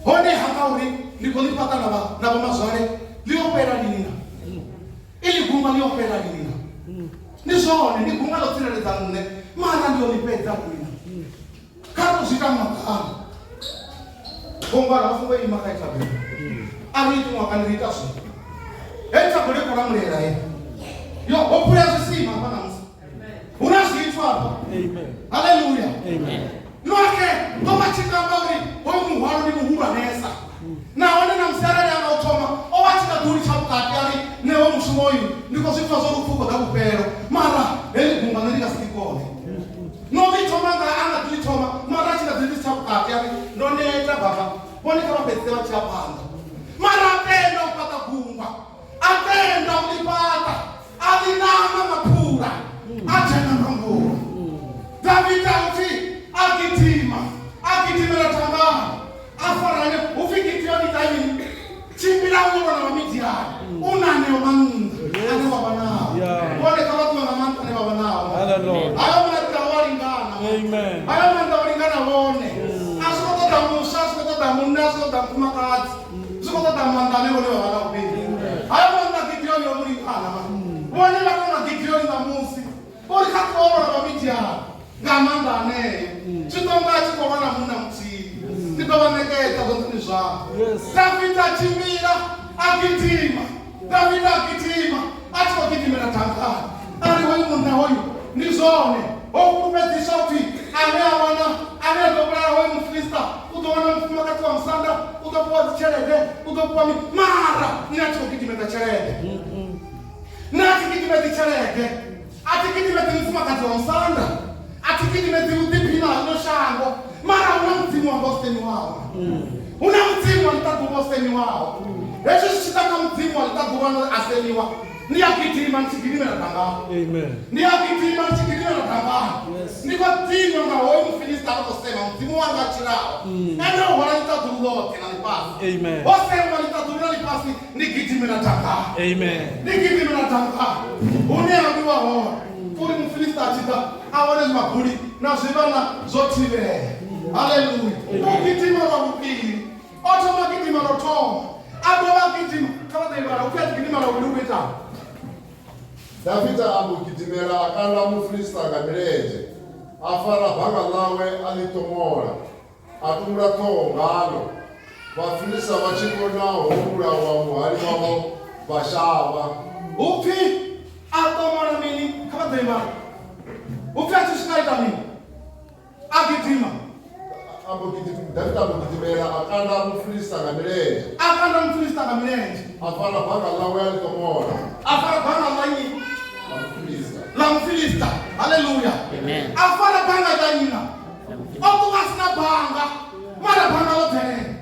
Honeha ngauri ndi khou ḽi fhaṱa na vha na vhomazwale ḽi yo fhela lini na. Iḽi guma ḽi yo fhela lini na. Ndi zwone ndi guma ḽo tsireledza nṋe mara ndi yo ḽi fhedza lini na. Kha ri tou zwi ita ṅwakani. Vho Ngwala vha songo ima kha thabelo. A ri iti ṅwakani ri ita zwino. Heyi thabelo i khou lamulela heyi. Yo ho phulea zwisima hafha ṋamusi. Hu na zwithu hafha. Amen. Haleluya. Amen. Noaxe o vha tshi nga amba uri hoyu muhwalo ndi muhulwanesa. Nahone na musi arali a nga u thoma o vha a tshi nga ḓi u litsha vhukati a ri nṋe hoyu mushumo uyu ndi khou zwi pfa zwo ri upfi u khou ḓa vhufhelo mara heḽi gungwa nṋe ndi nga si ḽi kone. No ḽi thoma nga a nga ḓi ḽi thoma mara a tshi nga ḓi litsha vhukati a ri ndo neta baba vhone kha vha fhedzise vha tshi ya phanḓa. Mara a tenda u fhaṱa gungwa, a tenda u ḽi fhaṱa, a ḽi nama maphula a dzhena nga ngomu. Davida u pfi a gidima, a gidimela thangani, a fara henefho. Hu pfi Gideoni ita mini? Tshimbila u yo lwa na Vhamidiani, u na aneo maanḓa ane wa vha nao. Yeah. Vhone kha vha ṱuwe nga maanḓa ane vha vha nao. Hallelujah. Hayo maanḓa o a lingana. Amen. Hayo maanḓa o lingana vhone. A zwi khou ṱoḓa muswa, a zwi khou ṱoḓa munna, a zwi khou ṱoḓa mufumakadzi. Zwi khou ṱoḓa maanḓa ane vhone vha vha nao fhedzi. Hayo maanḓa Gideoni o mu lingana. Vhone vha tou nga Gideoni ṋamusi. Uri kha ṱuwe o lwa na Vhamidiani nga maanḓa aneo. Zwi ḓo nga a tshi khou lwa na munna muthihi. Ndi ḓo vha ṋekedza zwanḓani zwau. Yes. Davida a tshimbila a gidima. Davida a gidima a tshi khou gidimela dangani. A hoyu munna hoyu ndi zwone ho fhulufhedziswa upfhi ane a wana ane a ḓo vhulaya hoyu mufilista u ḓo wana mufumakadzi wa musanda u ḓo fhiwa dzitshelede u ḓo fhiwa mi mara nṋe a thi khou gidimedza tshelede nṋe a thi gidimedzi tshelede a thi gidimedzi mufumakadzi wa musanda a thi gidimedzi vhuḓiphina ha ḽino shango mara hu na mudzimu wanga o semiwaho hu na mudzimu wa ḽiṱaḓulu o semiwaho hezwi zwi tshi ḓa kha mudzimu wa ḽiṱaḓulu ane a semiwa ndi a gidima ndi tshi gidimela dangani Amen. ndi a gidima ndi tshi gidimela dangani Yes. ndi khou dinwa nga hoyu mufilista a khou sema mudzimu wanga a tshilaho ene o hwala ḽiṱaḓulu ḽoṱhe na ḽifhasi Amen. ho sema ḽiṱaḓulu na ḽifhasi ndi gidimela dangani Amen. ndi gidimela dangani hune ha vhiwa hone uri mufilista a tshi ḓa a wane zwimabuli na zwivhana zwo thivhela haleluya u gidima lwa vhuvhili o thoma gidima lwo thoma a dovha a gidima kha vha ḓo ivhala upfi a tshi gidima lwa vhuvhili u khou itani Dafita a mbo gidimela a kanda Mufilista nga milenzhe, a fara banga ḽawe a ḽi ṱomola, a tumula ṱhoho ngaḽo. Vhafilista vha tshi vhona ho vhulawa muhali wavho vha shavha. Upfi a ṱomola mini kha vha ḓo ivhala upfi a tshi swika a ita mini a gidima A mbo gidi- Dafita a mbo gidimela a kanda Mufilista nga milenzhe, a kanda mufilista nga milenzhe a fara banga ḽawe a ḽi ṱomola a fara banga ḽa nnyi ḽa Mufilista. ḽa mufilista haleluya Amen. a fara banga ḽa nnyina o ṱuwa a si na banga mara banga ḽo bvelela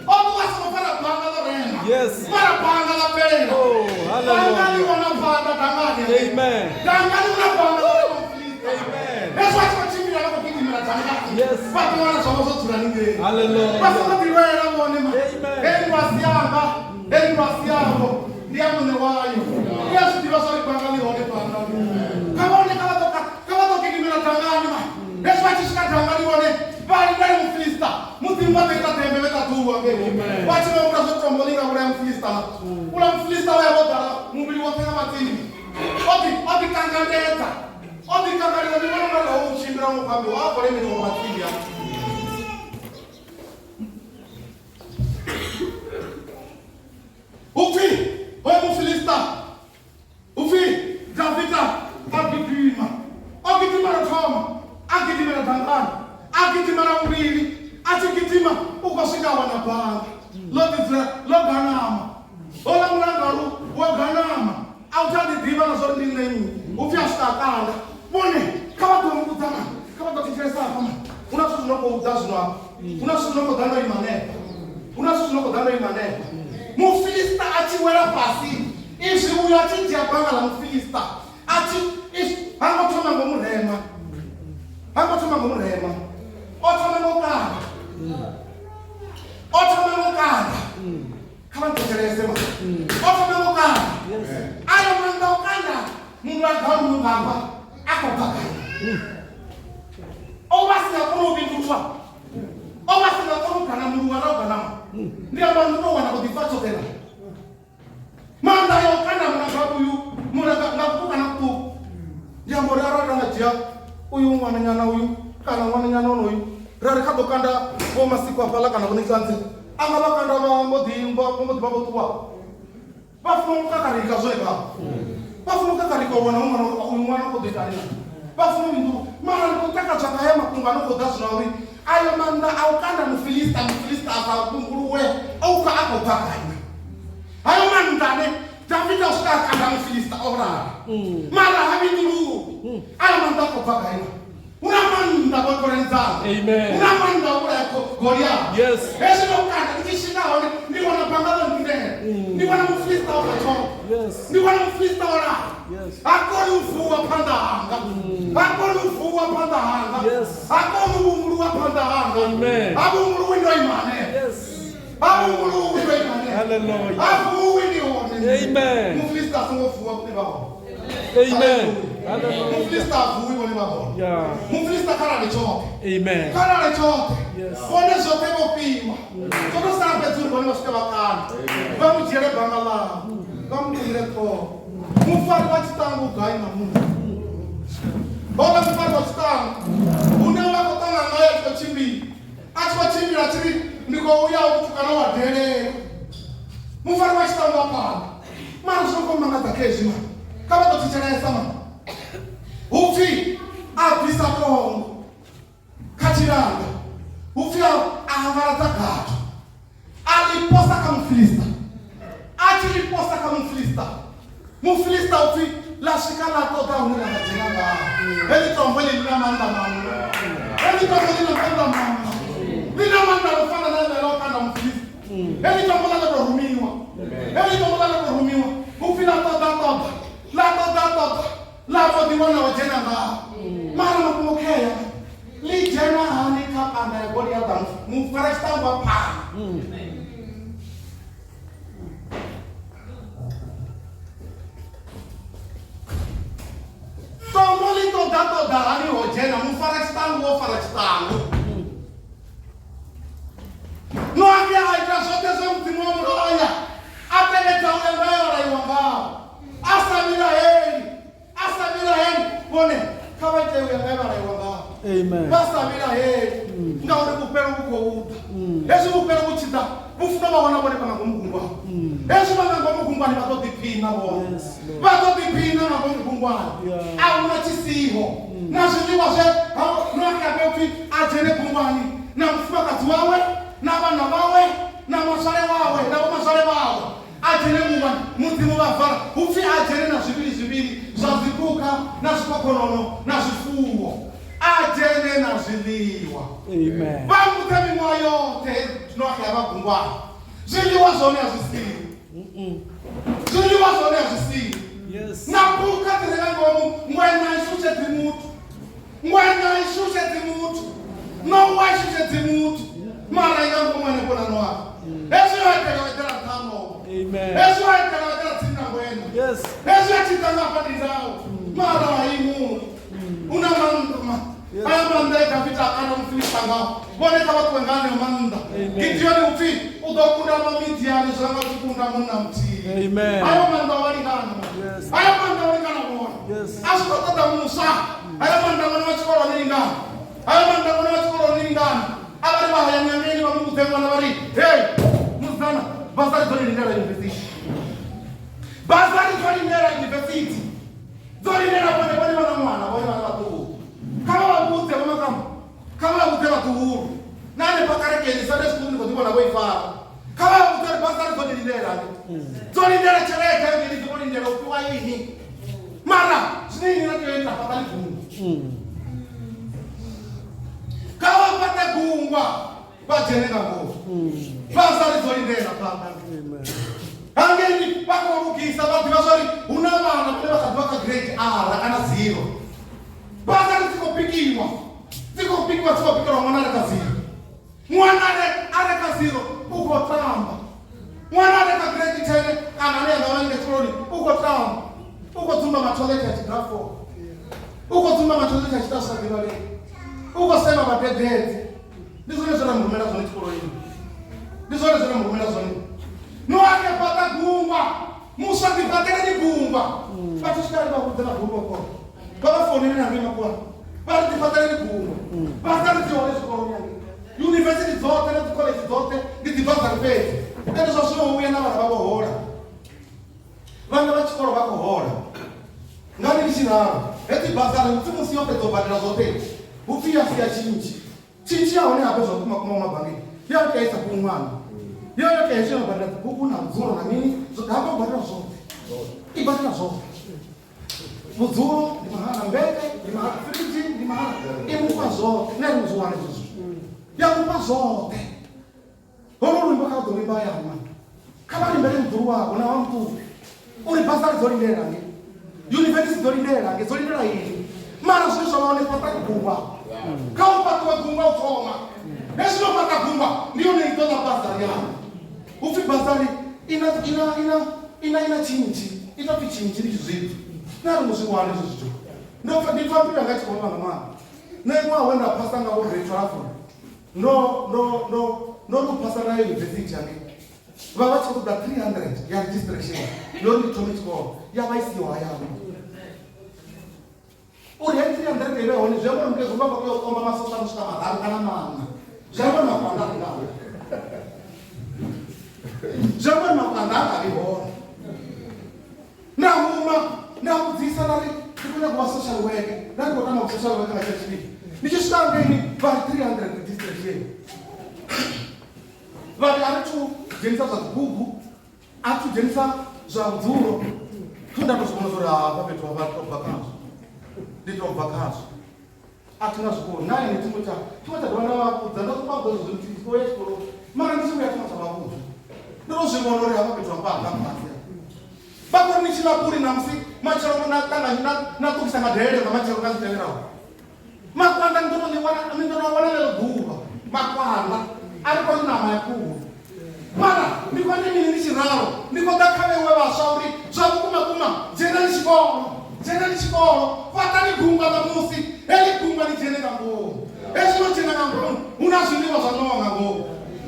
o ṱuwa a songo fara banga ḽo rema Yes. mara banga ḽa bvelela Oh, hallelujah. banga ḽi wana banga dangani Amen. dangani hu na banga ḽo rema mufilista Amen. hezwi a tshi khou tshimbila vha khou gidimela dangani Yes. vha ḓo wana zwavho zwo dzula ningei Hallelujah. vha songo ḓilwela vhone ma Amen. heyi ndwa si yanga heyi ndwa si yavho ndi ya muṋe wayo ndi a zwi ḓivha zwa uri banga ḽi hone banga kha vhone kha vha ḓo kha vha ḓo gidimela dangani ma hezwi vha tshi swika dangani vhone vha lindele mufilista mudzimu vha ḓo ita ḓembe vhe ṱaḓulwa ngei Amen. vha tshi vha vhula zwo tombo ḽi nga vhulaya mufilista na ula mufilista vha ya vho ḓala muvhili woṱhe nga matsini o ḓi o ḓi kangandedza o ḓi kangandedza ndi vhona ungari ho u tshimbila ngo khou ambiwa a khou lemeliwa nga matsini a upfi hoyu mufilista upfi Davida a gidima o gidima lwa thoma a gidimela dangani a gidima lwa vhuvhili a tshi gidima u khou swika a wana banga ḽo ḓi dzula ḽo ganama houḽa mulangalu wo ganama a u tsha ḓi ḓivha na zwori ndi nṋe nnyi upfi a swika a kanda vhone kha vha ḓo mbudza mani kha vha ḓo thetshelesa hafha mani hu na zwithu zwi no khou ḓa zwino hafha hu na zwithu zwi no khou ḓa ndo ima hanefha hu na zwithu zwi no khou ḓa ndo ima hanefha mufilista a tshi wela fhasi izwi uyo a tshi dzhia banga ḽa mufilista a tshi izwi ha ngo thoma ngo murema ha ngo thoma ngo murema o thoma ngo kanda o thoma ngo kanda kha vha nthetshelese ma o thoma ngo kanda ayo maanḓa o kanda munhu a galu ngafha a khou bva gai o vha si nga koni u vhindulwa o vha si nga koni u gana muluvha na u ganama ndi amba ndi tou wana vho ḓipfa tshoṱhe na maanḓa ya u kanda mulanga uyu mulanga nga kuṱuku na kuṱuku ndi amba uri arali ra nga dzhia uyu ṅwananyana uyu kana ṅwananyana onoyu ra ri kha ḓo kanda vho masiku hafhaḽa kana vho nitsanzi a nga vha kanda vha mbo ḓi vha mbo ḓi vha vho ṱuwa vha funa u kakarika zwone khavho vha funa u kakarika u wana hu ṅwana uyu ṅwana u khou ḓo ita lini vha funa u vhindulwa mara ndi khou takadzwa nga haya mafhungo a no khou ḓa zwino a uri ayo maanḓa a u kanda mufilista mufilista a sa vhumbuluwe o pfa a khou bva gai hayo maanḓa ane Davida o swika a kanda mufilista o ralo mara ha vhinduluwi ayo maanḓa a khou bva gai na hu na maanḓa vho khonani dzanga Amen. hu na maanḓa a u vhulaya Goliath Yes. hezwi ndo kanda ndi tshi swika hone ndi wana banga ḽo ndindela ndi wana mufilista o bva tshoṱhe Yes. ndi wana mufilista o lala Yes. ha koni u vuwa phanḓa hanga ha koni u vuwa phanḓa hanga Yes. ha koni u vhumbuluwa phanḓa hanga Amen. ha vhumbuluwi ndo ima hanefha Yes. ha vhumbuluwi ndo ima hanefha Hallelujah. ha vuwi ndi hone Amen. mufilista a songo vuwa vhone vha hone Amen. Hallelujah. mufilista a vuwi vhone vha hone Yeah. mufilista kha lale tshoṱhe Amen. kha lale tshoṱhe Yes. vhone zwoṱhe vho fhiwa zwo to sala fhedzi uri vhone vha swike vha kanda vha mu dzhiele banga ḽavho vha mu tumile ṱhoho mufari wa tshiṱangu u gai na muṋe houḽa mufari wa tshiṱangu hune wa khou ṱangana naye a tshi khou tshimbila a tshi khou tshimbila a tshi ri ndi khou ya u mutukana wa delela mufari wa tshiṱangu wa phanḓa mara zwi no khou mangadza khezwi ma kha vha ḓo thetshelesa ma Hupfi a bvisa tombo kha tshilanga, hupfi a angaladza gatho, a ḽi posa kha Mufilista. A tshi ḽi posa kha Mufilista, Mufilista upfi ḽa swika ḽa ṱoḓa hune ḽa nga dzhena ngaho. Heḽi tombo ḽi na maanḓa maṅwe, heḽi tombo ḽi na maanḓa maṅwe, ḽi na maanḓa ḽo fana na ḽe ḽa u kanda Mufilista. Heḽi tombo ḽa ḽo tou rumiwa, heḽi tombo ḽa ḽo tou rumiwa, hupfi ḽa ṱoḓa ṱoḓa, ḽa ṱoḓa ṱoḓa, ḽa mbo ḓi wana ho dzhena ngaho. Mara mafhungo khea, ḽi dzhena hani kha panda ya Goliaḓa mufara tshiṱangu wa phana? Tombo ḽi ṱoḓa ṱoḓa hani ho dzhena mufara tshiṱangu wo fara tshiṱangu? Noaxe a ita zwoṱhe zwe Mudzimu wa mu laya, a tevhedza u ya nga he a laiwa ngaho, a sa vhilaheli, a sa vhilaheli. Vhone kha vha ite u ya nga he vha laiwa ngaho, Amen. vha sa vhilaheli, ngauri vhufhelo vhu khou ḓa. Hezwi vhufhelo vhu tshi ḓa, vhu funa vha wana vhone vha nga ngomu gungwani. Hezwi vha nga ngomu gungwani vha ḓo ḓiphina vhone, Yes, Lord. vha ḓo ḓiphina nga ngomu gungwani. Yeah. A huna tshisiho na zwiḽiwa zwe Noaxe a vhe upfi a dzhene gungwani na mufumakadzi wawe na vhana vhawe na mazwale wawe na vhomazwale vhawe, a dzhene gungwani. Mudzimu vha vala, hupfi a dzhene na zwivhili zwivhili zwa dziphukha na zwikhokhonono na zwifuwo, a dzhene na zwiḽiwa. Amen. Vha mbudze miṅwaha yoṱhe Noaxe a vha gungwani, zwiḽiwa zwone a zwi siho, zwiḽiwa zwone a zwi siho. Yes. Na phukha dzi re nga ngomu, ngweṋa i shushedzi muthu, ngweṋa i shushedzi muthu, ṋowa i shushedzi muthu, mara i nga ngomu hanefho na Noaxe. Hezwi o eḓela o eḓela nṱha ha ṋowa, Amen. hezwi o eḓela o eḓela tsini na ngweṋa, Yes. hezwi a tshi ḓa nga hafha ndi ndau, mara a i muthu u na maanḓa. Aya maanḓa e Dafita a kanda Mufilista ngao, vhone kha vha ṱuwe nga aneo maanḓa. Amen. Gidioni upfi u ḓo kunda Vhamidiani zwa nga tshi kunda munna muthihi. Amen. Ayo maanḓa o vha lingana. Yes. Ayo maanḓa o lingana vhone. Yes. A zwi khou ṱoḓa muswa. Ayo maanḓa ṅwana wa tshikolo ni lingana. Ayo maanḓa ṅwana wa tshikolo ni lingana. A vha ri vha hayani hangeini vha mu vhudze ṅwana vha ri, hey, musidzana, basari dzo ni lindela yunivesithi. Basari dzo lindela yunivesithi. Dzo lindela vhone, vhone vha na ṅwana, vhone vhana vhaṱuku. Kha vha vha vhudze vho Makamu, kha vha vha vhudze vhaḓuhulu. Na hanefha kerekeni Sunday school ni khou ḓi vhona vho i fara. Kha vha vha vhudze uri basari dzo ni lindela ni. Dzo lindela tshelede hangeini, dzi khou lindela u fhiwa ini. Mara zwine ini na tea u ita, fhaṱani gungwa. Kha vha fhaṱe gungwa vha dzhene nga ngomu. Basari dzo lindela phanḓa. Amen. Hangeini vha khou lugisa, vha ḓivha zwa uri hu na vhana vhane vha kha ḓi vha kha grade R kana 0. Basari dzi khou bikiwa, dzi khou bikiwa, dzi khou bikelwa ṅwana a re kha 0. Ṅwana a re kha 0 u khou tamba. Ṅwana a re kha grade 10 kana ane a nga vha hanengei tshikoloni u khou tamba, u khou dzumba matholethe a tshi ḓa 4, u khou dzumba matholethe a tshi ita zwi sa ḓivhalei, u khou sema vhadededzi. Ndi zwone zwe ra mu rumela zwone tshikoloni, ndi zwone zwe ra mu rumela zwone. Noaxe fhaṱa gungwa, muswa ḓi fhaṱeleni gungwa. Vhathu swika ri vha vhudze vha gungwa kona, vha vha founele na ngei makhuwani vha ri ḓi fhaṱeleni gungwa. Basari dzi hone zwikoloni hangei, yunivesithi dzoṱhe na dzikhoḽedzhi dzoṱhe ndi dzi basari fhedzi. Ende zwa zwino hu vhuya na vhana vha vho hola, vhana vha tshikolo vha khou hola. Ngani ndi tshi ralo? Hedzi basari hupfi musi yo fhedza u badela zwoṱhe, hupfi ya sia tshintshi. Tshintshi ya hone habe zwa vhukuma kuma mabangeni yo tea isa fhiwe ṅwana, yo yo tea hezwi yo badela dzibugu na vhudzulo na mini, habe u badela zwoṱhe, i badela zwoṱhe. Vhudzulo ndi mahala, mbete ndi mahala, firidzhi ndi mahala, i mufha zwoṱhe. Nṋe ri zwi wane hezwo zwithu, ya mufha zwoṱhe. Holu luimbo kha vha ḓo luimba hayani mani, kha vha limbele muḓulu wavho na wa muṱuku uri basari dzo lindela nge, yunivesithi dzo lindela nge, dzo lindela ini. Mara zwine zwa vha hone fhaṱa gungwa, kha u fhaṱiwe gungwa u thoma. Hezwi no fhaṱa gungwa ndi yone i ḓo ḽa basari yaṋu. Hupfi basari ina ina ina ina ina tshintshi, i tou pfi tshintshi ndi tshi zwipfi. Nṋe a ri ngo zwi wana hezwo zwithu. Ndo pfa ndi pfa mbilu yanga i tshi khou vhavha nga maanḓa. Nṋe ṅwaha we nda phasa ngawo grade 12 ndo ndo ndo ndo ri u phasa nga yunivesithi hangei vha vha tshi khou ṱoḓa 300 ya registration yo uri ndi thome tshikolo, ya vha i siho hayani. Uri he 300 i vhe hone zwi amba uri mukegulu vha khou tea u komba masosa no swika mararu kana maṋa, zwi amba uri makwanda a nga hone, zwi amba uri makwanda a nga vhi hone. Nda huma nda vhudzisa nda ri ndi khou nyago vha social work nda ndi khou tama social work nga tsha tshifhinga ndi tshi swika ngeini vha ri 300 registration vha ri a ri thu dzhenisa zwa dzibugu a thu dzhenisa zwa vhudzulo thu nda to zwi vhona zwa uri hafha fhethu hafha to bva khazwo ndi to bva khazwo a thi nga zwi koni na ene tshiṅwe tsha tshiṅwe tsha dovha nda vha vhudza nda vha vhudza zwi nthihi o ya tshikoloni mara ndi tshi vhuya tshiṅwe tsha vha vhudza ndo to zwi vhona uri hafha fhethu hafha hanga fhasi vha khou ri ni tshi ḽa puli ṋamusi matshelo na ṱanganya na ṱukisa nga delele nga matshelo nga zwi tevhelaho makwanda ni ḓo to ḽi wana ni ḓo to wana ḽeḽo ḓuvha makwanda a ri koni ṋama ya khuhu mara ndi khou ndi mini ndi tshi ralo ndi khou ḓa kha vhewe vhaswa uri zwa vhukuma kuma dzhenani tshikolo dzhenani tshikolo fhaṱani gungwa ṋamusi heḽi gungwa ni dzhene nga ngomu hezwi no dzhena nga ngomu hu na zwiḽiwa zwa ṋowa nga ngomu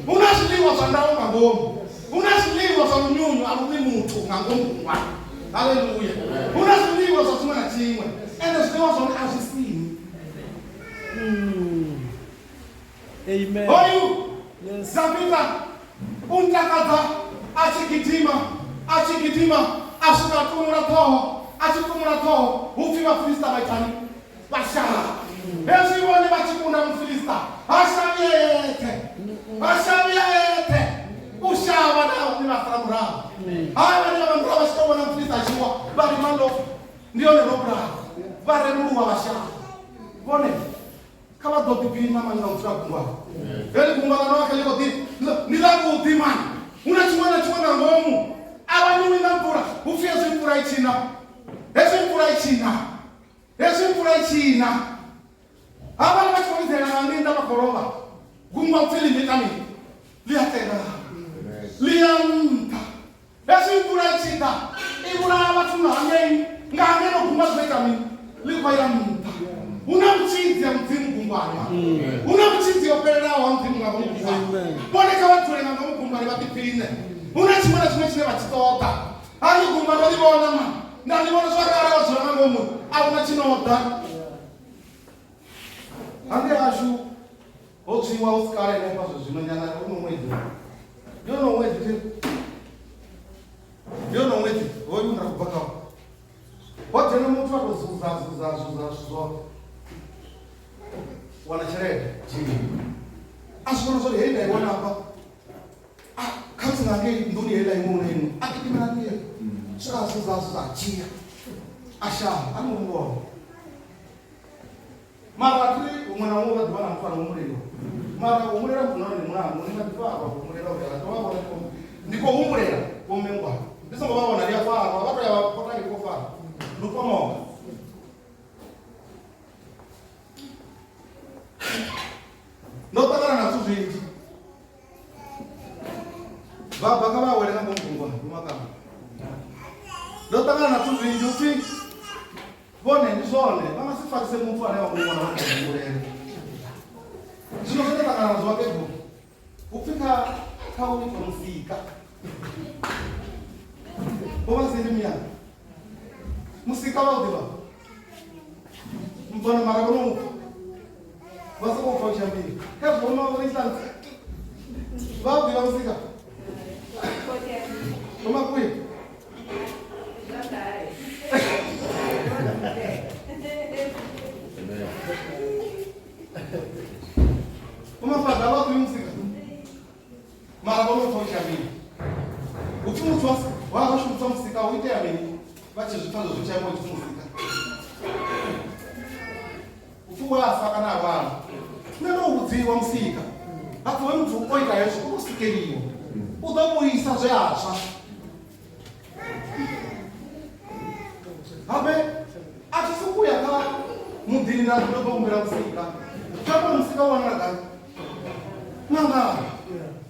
hu na zwiḽiwa zwa ndau nga ngomu hu na zwiḽiwa zwa lunyunyu a lu ḽi muthu nga ngomu gungwani haleluya hu na zwiḽiwa zwa tshiṅwe na tshiṅwe ende zwiḽiwa zwone a zwi sini Amen. Hoyu Yes. Davida u ntakadza a tshi gidima a tshi gidima a swika a tumula ṱhoho a tshi tumula ṱhoho hu pfi vhafilista vha itani vha shavha hezwi vhone vha tshi kunda mufilista ha shavhi eṱhe ha shavhi eṱhe u shavha na vhane vha sala murahu haya vhane vha vha murahu vha tshi tou vhona mufilista a tshi wa vha ri malofu ndi yone ro vhulaha vha rembuluwa vha shavha vhone kha vha ḓo ḓiphina mani nga u dzula gungwani heḽi gungwa ḽa noaxe ḽi khou ḓi ndi ḽa vhuḓi mani hu na tshiṅwe na tshiṅwe nga ngomu a vha niwi nga mvula hu pfhi hezwi mvula i tshi na hezwi mvula i tshi na hezwi mvula i tshi na havhaḽa vha tshi khou vhidzela nga nnḓa vha khou lovha gungwa pfhi ḽi ita mini ḽi a tenda ḽi ya nṱha Hezwi mvula i tshi ḓa, i vhulaha vhathu nga hangei, nga hangeno gungwa zwi ḓo ita mini? Ḽi khou ya nṱha. Hu na vhutshidzi ha Mudzimu gungwani. Hu na vhutshidzi ho fhelelaho ha Mudzimu nga ngomu gungwani. Vhone kha vha dzule nga ngomu gungwani vha ḓiphiṋe. Hu na tshiṅwe na tshiṅwe tshine vha tshi ṱoḓa. Haḽi gungwa ndo ḽi vhona mani, nda ḽi vhona zwa ri arali wa dzula nga ngomu, a hu na tshi no ḓa. Hangei hashu ho tswiwa hu si kale henefha zwe zwino nyana uno ṅwedzi ndi uno ṅwedzi thi ndi uno ṅwedzi hoyu nda khou bva khawo ho dzhena muthu a tou zuza zuza zuza zwithu zwoṱhe wana tshelede dzhia a zwi vhona zwori hei nda i wana hafha a khamusi nga ngei nḓuni heiḽa iṅwe hune iṅwe a gidimela nḓila swika a zuza zuza a dzhia a shavha a no muvhona mara a thi huṅwe na huṅwe vha ḓivha na muthu ano humbulela mara u humbulela muthu nahone ndi mulandu ni nga ḓi farwa humbulela uri a vha vhona ndi khou humbulela vho mmengwana ndi songo vha vhona ndi a farwa vha to ya vha pota ndi khou farwa ndi u pomoka ndo ṱangana na zwithu zwinzhi vha bva kha vha wele nga ngomu gungwani lumakamba ndo ṱangana na zwithu zwinzhi upfhi Vhone ndi zwone vha nga si farise muthu ane vha mu vhona vha khou humbulela. Zwino zwe nda ṱangana nazwo vhakegulu hu pfi kha kha u itwa musika vho vha si ndi muyani musika vha u ḓivha mbona mara vho no upfa vha sokou pfa u tshi ambiwa khezwo vho no instance vha u ḓivha musika vho makuya Umafadha vha ḓivhi musika mara vho no pfa u tshi ambiwa hu pfi muthu wa vha shumisa musika hu itea mini vha tshi zwi pfa zwo zwi tshi ambiwa tshi musika hu pfi wa fa kana a lwala nṋe ndo vhudziwa musika ha pfi hoyu muthu o ita hezwo u tou sikeliwa u ḓo vhuisa zwe a tswa habe a thi sokou ya kha muḓini nda ndo ḓo humbela musika zwi amba uri musika u wanala gai nangana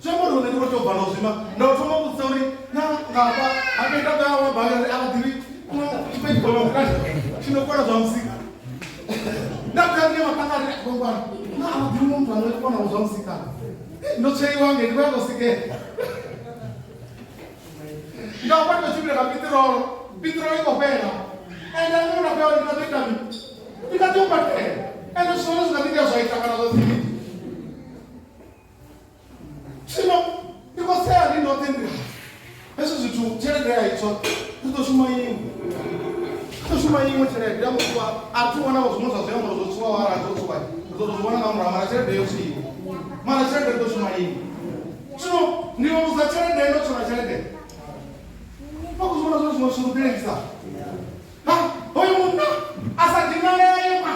zwi amba uri hone ndi khou tea u bva nda u zwima nda u thoma u vhudzisa uri na ngafha habe nda ḓo ya wa bala uri a vha ḓivhi tshi no kona zwa musika nda ḓo ya ndi maṱanga ri gongwana na a vha ḓivhi muthu ano kona zwa musika ndo tsweiwa ngei ndi khou ya tou sikela nga u fanela tshimbila nga piṱirolo piṱirolo i khou fhela ende a nṋe fhela ndi nga ḓo ita mini ndi nga ḓi u badela ende zwithu zwone zwi nga ḓi itea zwa ita kana zwa si ite zwino ndi khou sea ndi ndoṱhe ndi hezwi zwithu tshelede ya itswa ri ḓo shuma iṅwe ri ḓo shuma iṅwe tshelede ya mutswa a thi vhona vho zwiṅwe zwa zwiambaro zwo tswiwaho arali zwo tswiwa ri ḓo tou zwi vhona nga murahu mara tshelede yo tswiwa mara tshelede ri ḓo shuma iṅwe zwino ndi yo luza tshelede ndo tswela tshelede vha khou zwi vhona zwa zwiṅwe zwithu ḓilengisa ha hoyu munna a sa dinalee ma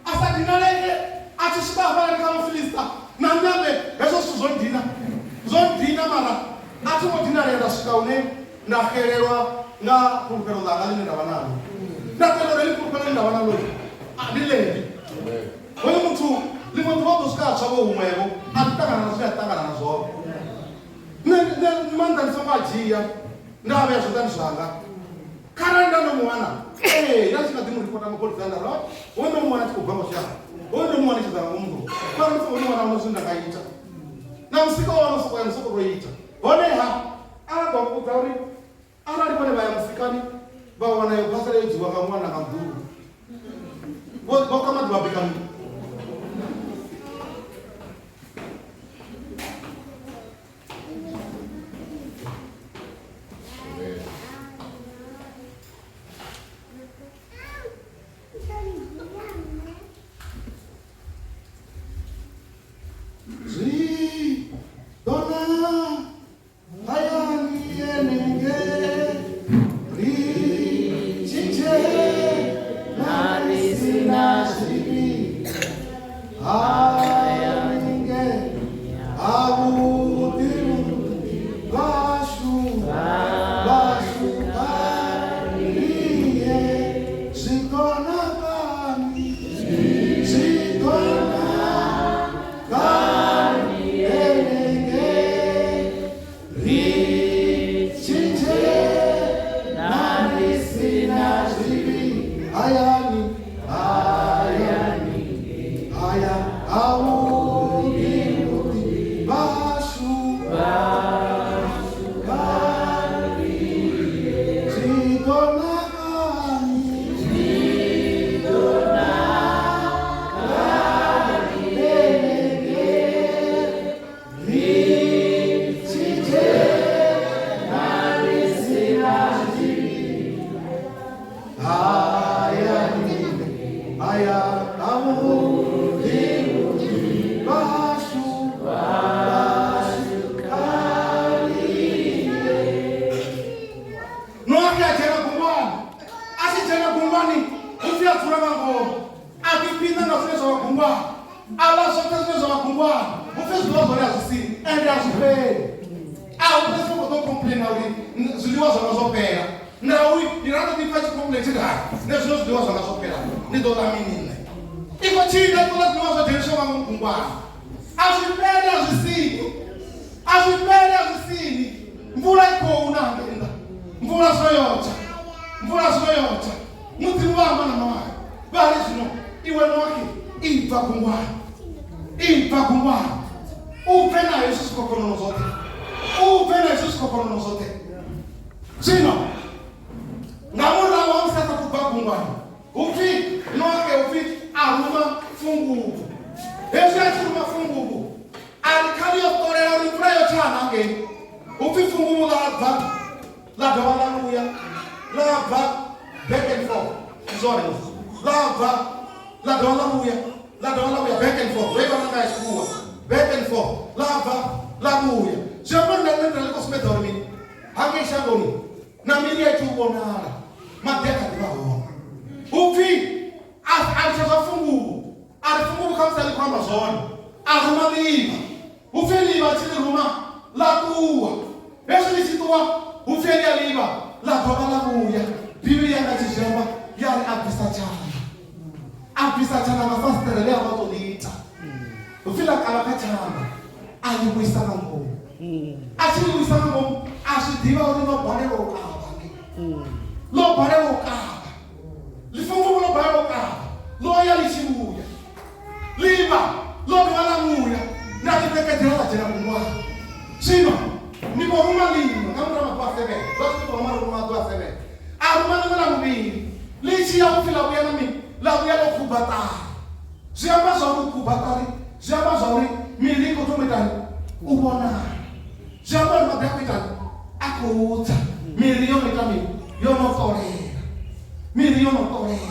a sa dinalee a tshi swika hafhaḽani kha vhafilista na nṋe abe hezwo zwithu zwo ndina zwo ndina mara a thi ngo dinalea nda swika hune nda xelelwa nga fhulufhelo ḽanga ḽine nda vha naḽo nda tenda uri heḽi fhulufhelo ḽine nda vha naḽo a ndi ḽendi hoyu muthu ḽiṅwe ḓuvha u ḓo swika a tswa vho huṅwevho a ḓi ṱangana na zwine a ṱangana na zwone nṋe nṋe maanḓa ndi songo a dzhia nda a vhea zwanḓani zwanga kharali nda ndo mu wana ee nda tshi nga ḓi mu ripota mapholisa nda ri hoyu ndo mu wana tshi khou bva mashango hoyu ndo mu wana tshi ḓa nga ngomu nḓuni mara ndi songo mu wana huna zwine nda nga ita na musika wa wana soko ya ndi soko to ita honeha a ḓo vhudza uri arali vhone vha ya musikani vha wana yo phasela yo dzhiwa nga ṅwana nga ḓulu vho ka maḓi vha bika mini Zwi ḓo na hayani yenenge ri tshi dzhena ri si na zwivhi hayani nge havhuḓi vhashu vhashu kariye zwi ḓo na kani zwi ḓo na kani yenenge ri tshi dzhena ri si na zwivhi hayani hayani haya havhuḓi vhuḓi vhashu zwi ḓo na kani hayani haya havhuḓi vhuḓi vhashu vhashu kariye Noaxe a dzhena gungwani a tshi dzhena gungwani hu pfi a dzula nga ngomu a ḓiphiṋa nga zwine zwa vha gungwani a ḽa zwoṱhe zwine zwa vha gungwani hu pfi zwiḽiwa zwone a zwi sini ende a zwi fheli a hu na songo ḓo complaina uri zwiḽiwa zwanga zwo fhela ndauri ndi ra ḓo ḓipfa tshi complain tshi ri hai nṋe zwino zwiḽiwa zwanga zwo fhela ndi ḓo ḽa mini nṋe i khou tshila i khou ḽa zwiḽiwa zwo dzheniswa nga ngomu gungwani a zwi fheli a zwi sini a zwi fheli a zwi sini mvula i khou na hangei nnḓa mvula zwino yo tsha mvula zwino yo tsha mudzimu vha amba na Noaxe vha ri zwino iwe Noaxe ibva gungwani ibva gungwani u bve na hezwi zwikhokhonono zwoṱhe u bve na hezwi zwikhokhonono zwoṱhe zwino nga murahu ha musi a sa khou bva gungwani hu pfi Noaxe hu pfi a ruma funguvhu hezwi a tshi ruma funguvhu a ri kha ḽi yo ṱolela uri mvula yo tsha hangei hu pfi funguvhu ḽa bva ḽa dovha ḽa vhuya ḽa bva back and forth ndi zwone ḽa bva ḽa dovha ḽa vhuya ḽa dovha ḽa vhuya back and forth ro i vhala nga ya tshikhuwa back and forth ḽa bva ḽa vhuya zwi amba uri nda nṋe nda ḽi khou sumbedza uri mini hangei shangoni na miri ya tshi u vhonala maḓi a kha ḓi vha hone hu pfi a litsha zwa funguvhu a ri funguvhu khamusi a ḽi khou amba zwone a ruma ḽiivha hu pfi ḽiivha tshi ḽi ruma ḽa ṱuwa hezwi ḽi tshi ṱuwa hu pfi heḽia ḽiivha ḽa dovha ḽa vhuya bivhili yanga tshi zwi amba ya ri a bvisa tshanḓa a bvisa tshanḓa nga fasiṱere ḽe a vha to ḽi ita hu pfi ḽa kavha kha tshanḓa a ḽi vhuisa nga ngomu a tshi ḽi vhuisa nga ngomu a zwi ḓivha uri ḽo balelwa u kavha ngei ḽo balelwa u kavha ḽifunguvhu ḽo balelwa u kavha ḽo ya ḽi tshi vhuya ḽiivha ḽo dovha ḽa vhuya nda ḽi ṋekedzela ḽa dzhena gungwani zwino ndi khou ruma ḽiṅwe nga murahu maḓuvha a 7 zwa zwi khou ruma ruma maḓuvha a 7 a ruma ḽiṅwe ḽa vhuvhili ḽi tshi ya upfi ḽa vhuya na mini ḽa vhuya ḽo khuba ṱari zwi amba zwa uri u khuba ṱari zwi amba zwa uri miri i khou thoma itani u vhonala zwi amba uri maḓi a khou itani a khou tsa miri yo no ita mini yo no ṱolela miri yo no ṱolela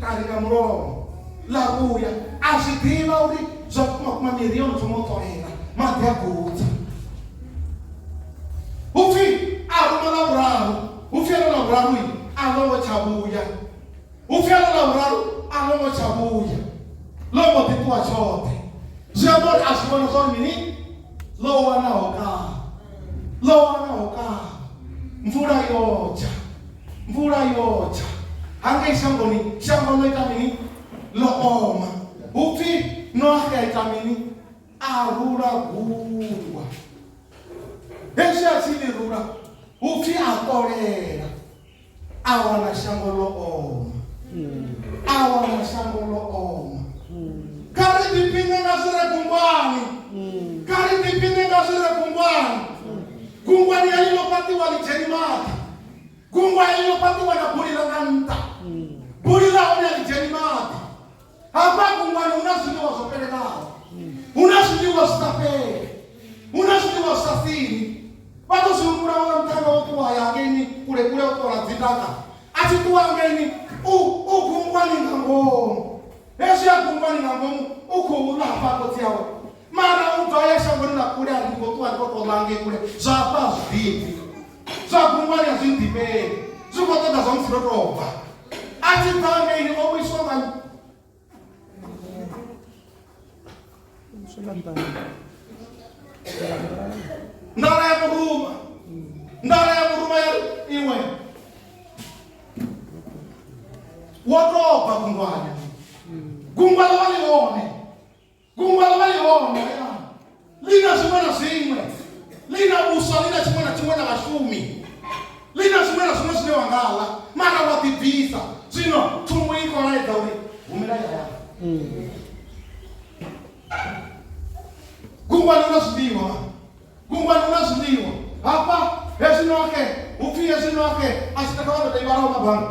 ṱari nga mulomo ḽa vhuya a zwi ḓivha uri zwa vhukuma vhukuma miri yo no thoma u ṱolela maḓi a khou tsa hupfi a ruma ḽa vhuraru hupfi elo ḽa vhuraru a ḽo ngo tsha vhuya hupfi elo ḽa vhuraru a ḽo ngo tsha vhuya ḽo mbo ḓi ṱuwa tshoṱhe zwi amba uri a zwi vhona zwa uri mini ḽo wanaho kavha ḽo wanaho kavha mvula yo tsha mvula yo tsha hangei shangoni shango ḽo ita mini ḽo oma hupfi noaxe a ita mini a rula gungwa hezwi a tshi ḽi rula hupfi a kolela a wana shango ḽo oma a wana shango ḽo oma kha ri ḓiphiṋe nga zwi re gungwani kha ri ḓiphiṋe nga zwi re gungwani gungwani heḽi ḽo fhaṱiwa ḽi dzheni maḓi gungwa heḽi ḽo fhaṱiwa na buli ḽa nga nṱha buli ḽa hone a ḽi dzheni maḓi hafha gungwani hu na zwiḽiwa zwo fhelelaho hu na zwiḽiwa zwi sa fheli hu na zwiḽiwa zwi sa sini vha ḓo zwi humbula vhaḽa muṱhannga wo ṱuwa ya hangeini kule kule o ṱola dzindaka a tshi ṱuwa hangeini u u gungwani nga ngomu hezwi a gungwani nga ngomu u khou ḽa hafha khotsi awe mara u bva ya shangoni ḽa kule a ri ndi khou ṱuwa ndi khou tou ḽa ngei kule zwa hafha a zwi ḓifhi zwa gungwani a zwi nḓifheli zwi khou ṱoḓa zwa musi ndo tou bva a tshi bva hangeini o vhuiswa nga nḓala ya muruma nḓala ya muruma ya ri iwe wo tou bva gungwani gungwa ḽo vha ḽi hone Gungwa ḽo vha ḽi hone hayani, ḽi na zwiṅwe na zwiṅwe, ḽi na vhuswa, ḽi na tshiṅwe na tshiṅwe na vhashumi, ḽi na zwiṅwe na zwiṅwe zwine wa nga ḽa, mara wa ḓibvisa. Zwino thumbu i khou laedza uri humela hayani. Gungwani hu na zwiḽiwa, gungwani hu na zwiḽiwa. Hafha hezwi Noaxe, hu pfi hezwi Noaxe a tshi takala ḓo tou i vhalaho mabanga.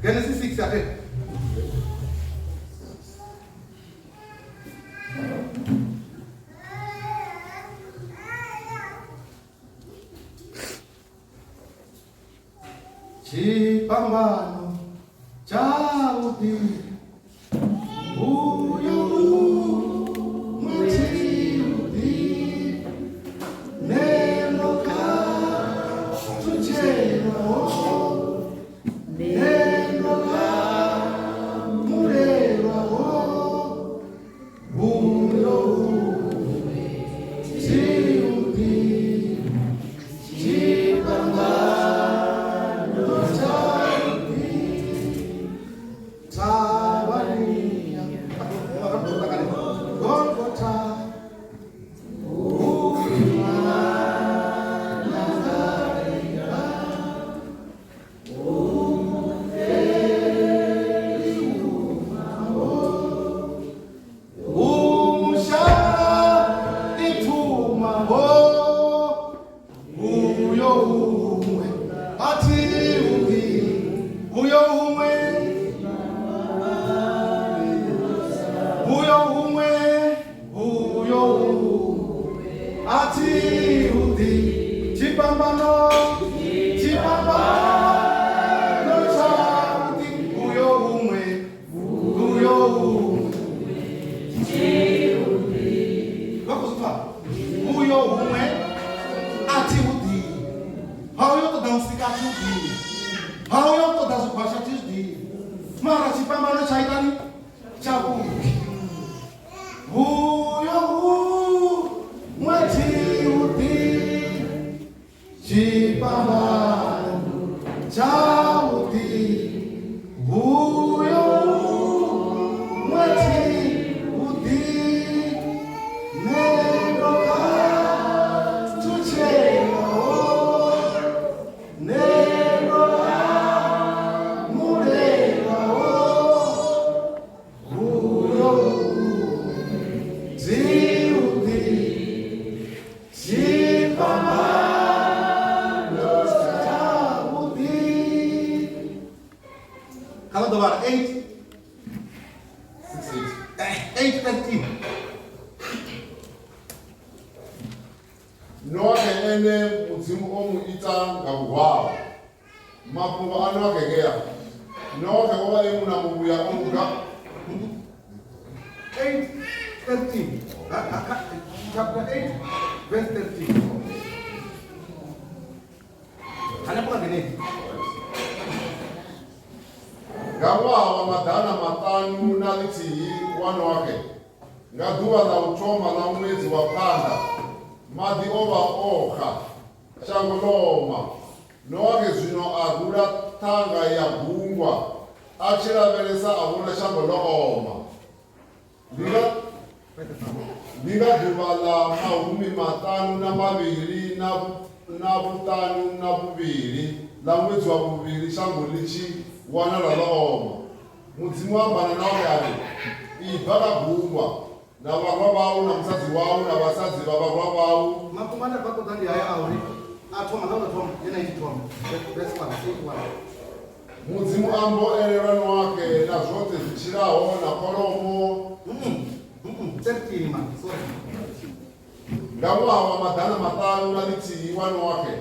Genesis 6 ate. Tshifhambano tshavhuḓi uyo muthiuḓi neno kha thutshelwaho neno kha mulelwaho uyo muthiuḓi tshifhambano tshavhuḓi Thavhani Golgotha Umusha ithuma ho uyo umwe athi ubi uyo umwe uyo umwe uyo umwe athi ubi tshifhambano tshifhambano tshavhuḓi uyo umwe uyo umwe vha khou zwi pfa uyo huṅwe a thi hu ḓivhi ha uyo ṱoḓa musika a thi hu ḓivhi ha uyo ṱoḓa zwigwasha thi zwi ḓivhi mara tshifhambano tsha itani tshavhuḓi uyo huṅwe thi hu ḓivhi tshifhambano tshavhuḓi uyo huṅwe thi hu ḓivhi nṋe ndo khathutshelaho nṋe ndo lamulelwaho uyo thi hu ḓivhi tshifhambano tshavhuḓi kha vha ḓo vhala 8 8 13 Noaxe ene Mudzimu o mu ita nga vhuhwavho. Mafhungo a Noaxe ngea. Noaxe o vha e munna muvhuya o luga. 8 13. Chapter 8 verse 13. Hanefho kha Genesi. Nga ṅwaha wa 501 wa Noaxe, nga ḓuvha ḽa u thoma ḽa ṅwedzi wa phanda, maḓi o vha o xa, shango ḽo oma. Noaxe zwino a rula ṱhanga ya gungwa, a tshi lavhelesa a vhona shango ḽo oma. Ndi nga ndi nga ḓuvha ḽa 52 na 52 ḽa ṅwedzi wa vhuvhili shango ḽi tshi wanala ḽo oma. Mudzimu a amba na Noaxe a ri, ibva kha gungwa na vharwa vhau na musadzi wau na vhasadzi vha vharwa vhau. Mafhungo ane a ṱoḓa ndi haya a uri a thoma nga u tou thoma yena i tshi thoma verse 1 8 1. Mudzimu a mbo elelwa Noaxe na zwoṱhe zwi tshilaho na kholomo. 13 man, sorry. Nga ṅwaha wa 501 wa Noaxe,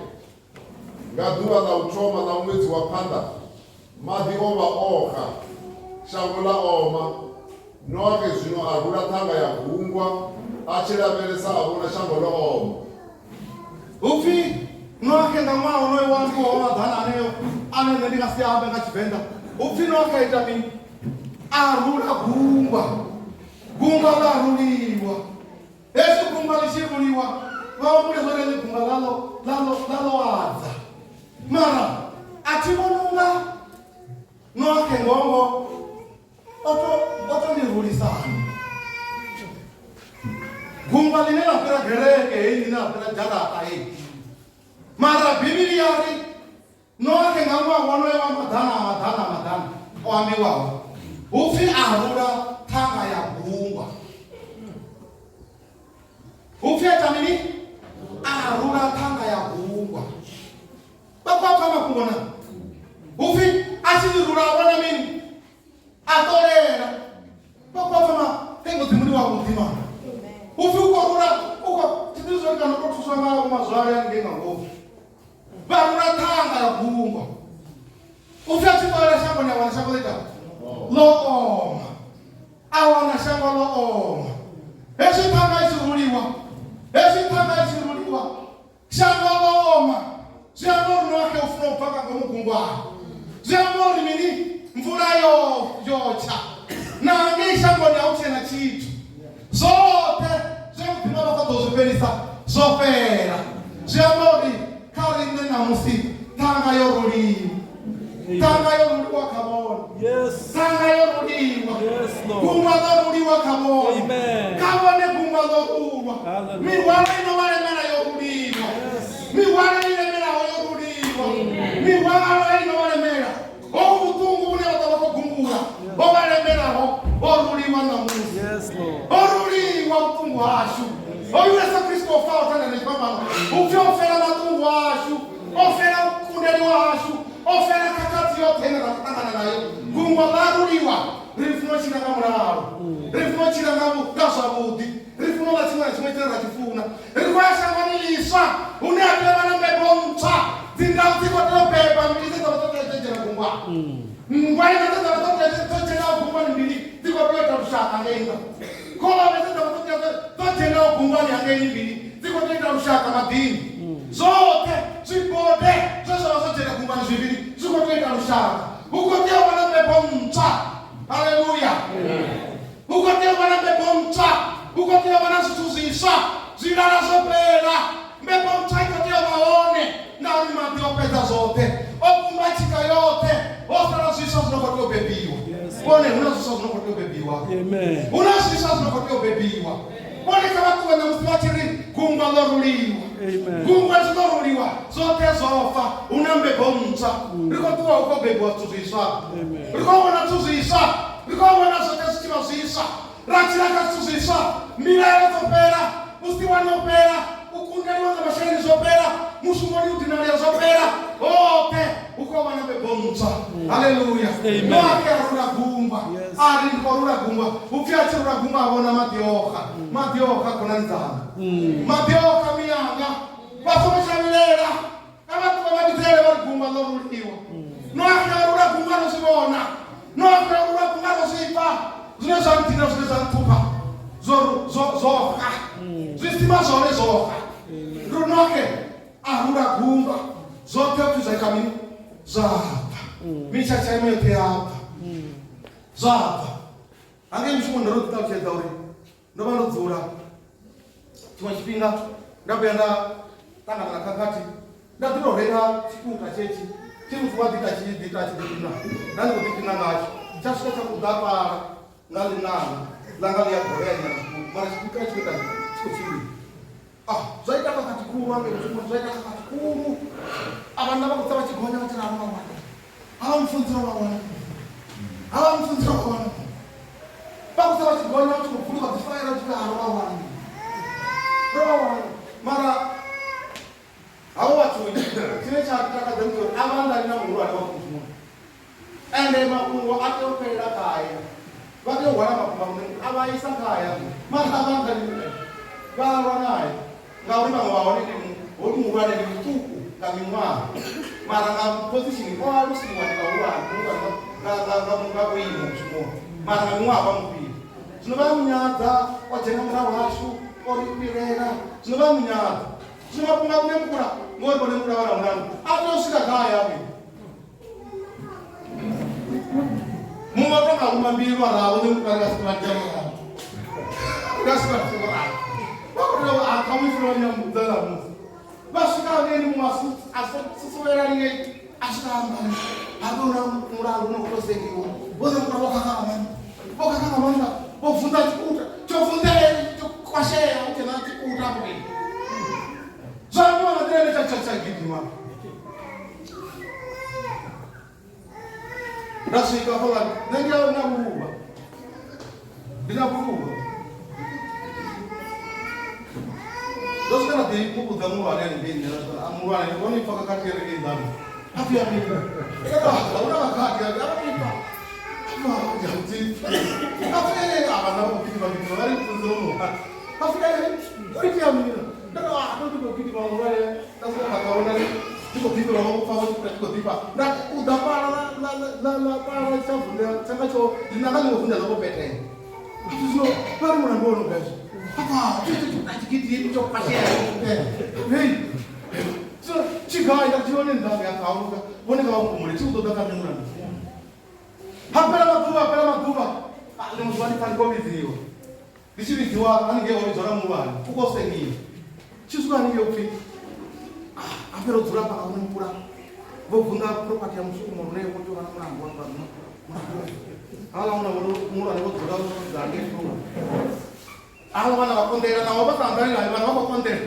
nga ḓuvha ḽa u thoma ḽa ṅwedzi wa phanda, maḓi o vha o xa, shango ḽa oma. Noaxe zwino a rula ṱhanga ya gungwa, a tshi lavhelesa a vhona shango ḽo oma. Hupfi Noaxe nga ṅwaha wonoyo wa ambiwaho maḓana aneyo ane nṋe ndi nga si ambe nga Tshivenḓa, hupfi Noaxe a ita mini? A rula gungwa. Gungwa ḽa ruliwa. Hezwi gungwa ḽi tshi ruliwa, vha humbule zwone ḽi gungwa ḽaḽo ḽaḽo ḽaḽo adza. Mara a thi vhoni unga Noaxe ngongo o to ḽi rulisana. Gungwa ḽine ḽa fhira gereke heyi, ḽine ḽa fhira dzharaṱa heyi. Mara Bivhili ya ri Noaxe nga ṅwaha wonoyo wa maḓana a maḓana a maḓana o ambiwaho, hupfi a rula ṱhanga ya gungwa. Hupfi a ita mini? A rula ṱhanga ya gungwa. Vha khou apfa mafhungo na? Hupfi a tshi ḽi rula a vhona mini? A ṱolela. Vha khou apfa ma hei Mudzimu ndi wavhuḓi mara. Hupfi u khou rula u khou thi ḓivhi zwori kana u tou thuswa nga vhomazwale haningei nga ngomu. Vha rula ṱhanga ya gungwa. Upfi a tshi ṱolela shangoni a wana shango ḽo ita ḽo oma. A wana shango ḽo oma. Hezwi ṱhanga i tshi ruliwa, hezwi ṱhanga i tshi ruliwa, shango ḽo oma. Zwi amba uri Noaxe u funa u bva nga ngomu gungwani. Zwi amba uri mini? Mvula yo yo tsha. Na ngei shangoni a hu tshena tshithu. Zwoṱhe zwe Mudzimu a vha kho ḓo zwi fhelisa zwo fhela. Zwi amba uri kha riṋe ṋamusi ṱhanga yo ruliwa. Ṱhanga yo ruliwa kha vhone. Yes. Ṱhanga yo ruliwa. Yes, Lord. Gungwa ḽo ruliwa kha vhone. Amen. Kha vhone gungwa ḽo rulwa. Hallelujah. Mihwalo ino vha lemela yo ruliwa. Yes. Mihwalo i lemelaho yo ruliwa. Mihwalo ino vha lemela. Ho vhuṱungu vhune vha ḓo vha khou gungula. Ho vha lemelaho ho ruliwa ṋamusi. Yes, Lord. Ho ruliwa vhuṱungu hashu. Hoyu Yesu Kristo o faho thandani tshifhambano, hupfi o fela maṱungu ashu, o fela u kundeliwa hashu, o fela khakhathi yoṱhe ine ra khou ṱangana nayo. Gungwa ḽa ruliwa. Ri funa u tshila nga mulalo, ri funa u tshila nga nga zwavhuḓi, ri funa u ḽa tshiṅwe na tshiṅwe tshine ra tshi funa. Ri khou ya shangoni ḽiswa hune ha tea u vha na mbebo ntswa. Dzindau dzi khou tea u beba mbili dze dza vha dzo tea u dzhena gungwani. Ngwaina dze dza vha dzo tea dzo dzhenaho gungwani mbili dzi khou tea u ita lushaka ngei nnḓa. Khovhe dze dza vha dzo tea dzo dzhenaho gungwani hangeini mbili dzi khou tea u ita lushaka maḓini. Zwoṱhe zwibode zwe zwa vha zwo dzhena gungwani zwivhili zwi khou tea u ita lushaka. Hu khou tea u vha na mbebo ntswa. Haleluya. Hu khou tea u vha na mbebo ntswa. Hu khou tea u vha na zwithu zwiswa. Zwilala zwo fhela. Mbebo ntswa i khou tea u vha hone ngauri maḓi o fhedza zwoṱhe. O kumba tshika yoṱhe. Ho sala zwiswa zwi no khou tea u bebiwa. Vhone hu na zwiswa zwi no khou tea u bebiwa. Amen. Hu na zwiswa zwi no khou tea u bebiwa. Vhone kha vha ṱuwe ṋamusi vha tshi ri gungwa ḽo ruliwa. Amen. Gungwa zwi ḓo ruliwa, zwoṱhe zwo fa. Hu na mbebo ntswa. Ri khou ṱuwa hu khou bebiwa zwithu zwiswa. Amen. Ri khou vhona zwithu zwiswa. Ri khou vhona zwoṱhe zwi tshi vha zwiswa. Ra tshila kha zwithu zwiswa. Mbilaelo dzo fhela, u si wane o fhela, u kundeliwa nga masheleni zwo fhela, mushumoni u dinalea zwo fhela. Hoṱhe hu khou vha na mbebo ntswa. Haleluya. Amen. Noaxe a rula gungwa. Yes. A ri ndi khou rula gungwa. Hupfi a tshi rula gungwa a vhona maḓi oxa. Maḓi oxa khonani dzanga. Maḓi oxa miyanga. Vha songo tsha vhilela, a vha ṱuwa vha vhidzelele vha ri gumba ḽo ruliwa. Noaxe a rula gumba ro zwi vhona. Noaxe a rula gumba ro zwi pfa. Zwine zwa nthina zwine zwa nṱhupha zwo zwo zwo xa. Zwisima zwone zwo xa. Noaxe a rula gumba zwoṱhe upfi zwa ita mini? Zwa bva. Mitshatshama yoṱhe ya bva. Zwa bva. Hangei mushumoni ndo ro ḓi ṱalutshedza uri ndo vha ndo dzula tshiṅwe tshifhinga nda vhuya nda ṱangana na khakhathi nda ḓi tou renga tshikuta tshetshi tshi muthu wa ḓi ita tshi ḓi ita tshi ḓiphina nda ndi khou ḓiphina ngatsho tsha swika tsha khou ḓafhala nga ḽinanga ḽanga ḽi a golea nyana zwiṱuku mara tshikuta tshi khou ita tshi khou tshimbila. Ah, zwa ita khakhathi khulu hangei mushumoni zwa ita khakhathi khulu a vhanna vha khou tsa vha tshi gonya vha tshi ralo vha wana havha mufunzi vha wana havha mufunzi vha wana vha khou tsa vha tshi gonya vha tshi khou bvuluka dzi faela tshi halo vha wana ro vha wana mara havho vhathu tshine tsha takadza ndi uri a vha anḓani na muhulwane wa mushumoni Ende mafhungo a tea u fhelela khae. Vha tea u hwala mafhungo a Muṋe a vha isa khae mara a vha anḓani nae. Vha lwa nae ngauri vhaṅwe vha hone ndi hoyu muhulwane ndi muṱuku nga miṅwaha mara nga position o alusiwa ndi vhahulwane nga nga nga nga vhuimo mushumoni mara nga miṅwaha vha mu fhira. Zwino vha a mu nyadza o dzhena murahu hashu o ri fhirela zwino vha a mu nyadza. Zwino mafhungo a Muṋe Mukula ngori vhone Mukula vha na mulandu a tea u swika khae a Muṅwe o tonga luma mbilu a raho nṋe muthu a si vha tea murahu. Nga si vha tea murahu. Vha khou tea a khamusi vha nyambudza ṋamusi. Vha swika hangeini muṅwe a susuvhela haningei a swika amba hafha hu na mulandu une khou tou sengiwa. Vho ṋe muthu vho khakha nga maanḓa. Vho khakha nga maanḓa. Vho vunḓa tshikuta. Tsho vunḓea tsho kwashea hu tshe na tshikuta afho. Zwa ambiwa nga nḓila ine tsha tsha tsha gidima. Nda swika hafhaḽa nṋe ndi a na vhuluvha ndi na vhuluvha ndo swika nda ḓi muvhudza muhulwane haningei nṋe a muhulwane vho ni pfa khakhathi ya ri nḓani a pfi ya mini hu na khakhathi a vha ipfa a pfi a vha na vho gidima gidima vha ri pfunze muhulwane a pfi hu itea mini nda ri a ndo ndi khou gidima muhulwane nda swika nda kaona ndi khou ḓifhelwa nga pfa vha tshi khou ḓifha nda u ḓa pala ḽa ḽa ḽa pala tsha vunḓea tshanga tsho ḽinanga ḽi ngo vunḓea ḽo petela zwino vha ri mulandu wono gaizwo afha a tshigidimi tsho kwashea hei so tshigai nda tshi hone nḓamu ya khauka vhone nga vha mphumule tshi u ṱoḓa kha nṋe mulandu ha fhela maḓuvha fhela maḓuvha ḽiṅwe ḓuvha ndi pfa ndi khou vhidziwa Ndi tshi vhidziwa haningei ho vhidzwa na muhulwane u khou sengiwa. Tshi swika haningei upfi a fhela u dzula hafha nga hune mukula vho vunḓa property ya mushumo lune vho tea u vha na mulandu wa mulandu. Havhaḽa ṅwana muhulwane vho dzula vho sedza hangei thungo. Havha vhana vha konḓelela naho vha sa anḓani naye vhana vha khou konḓela.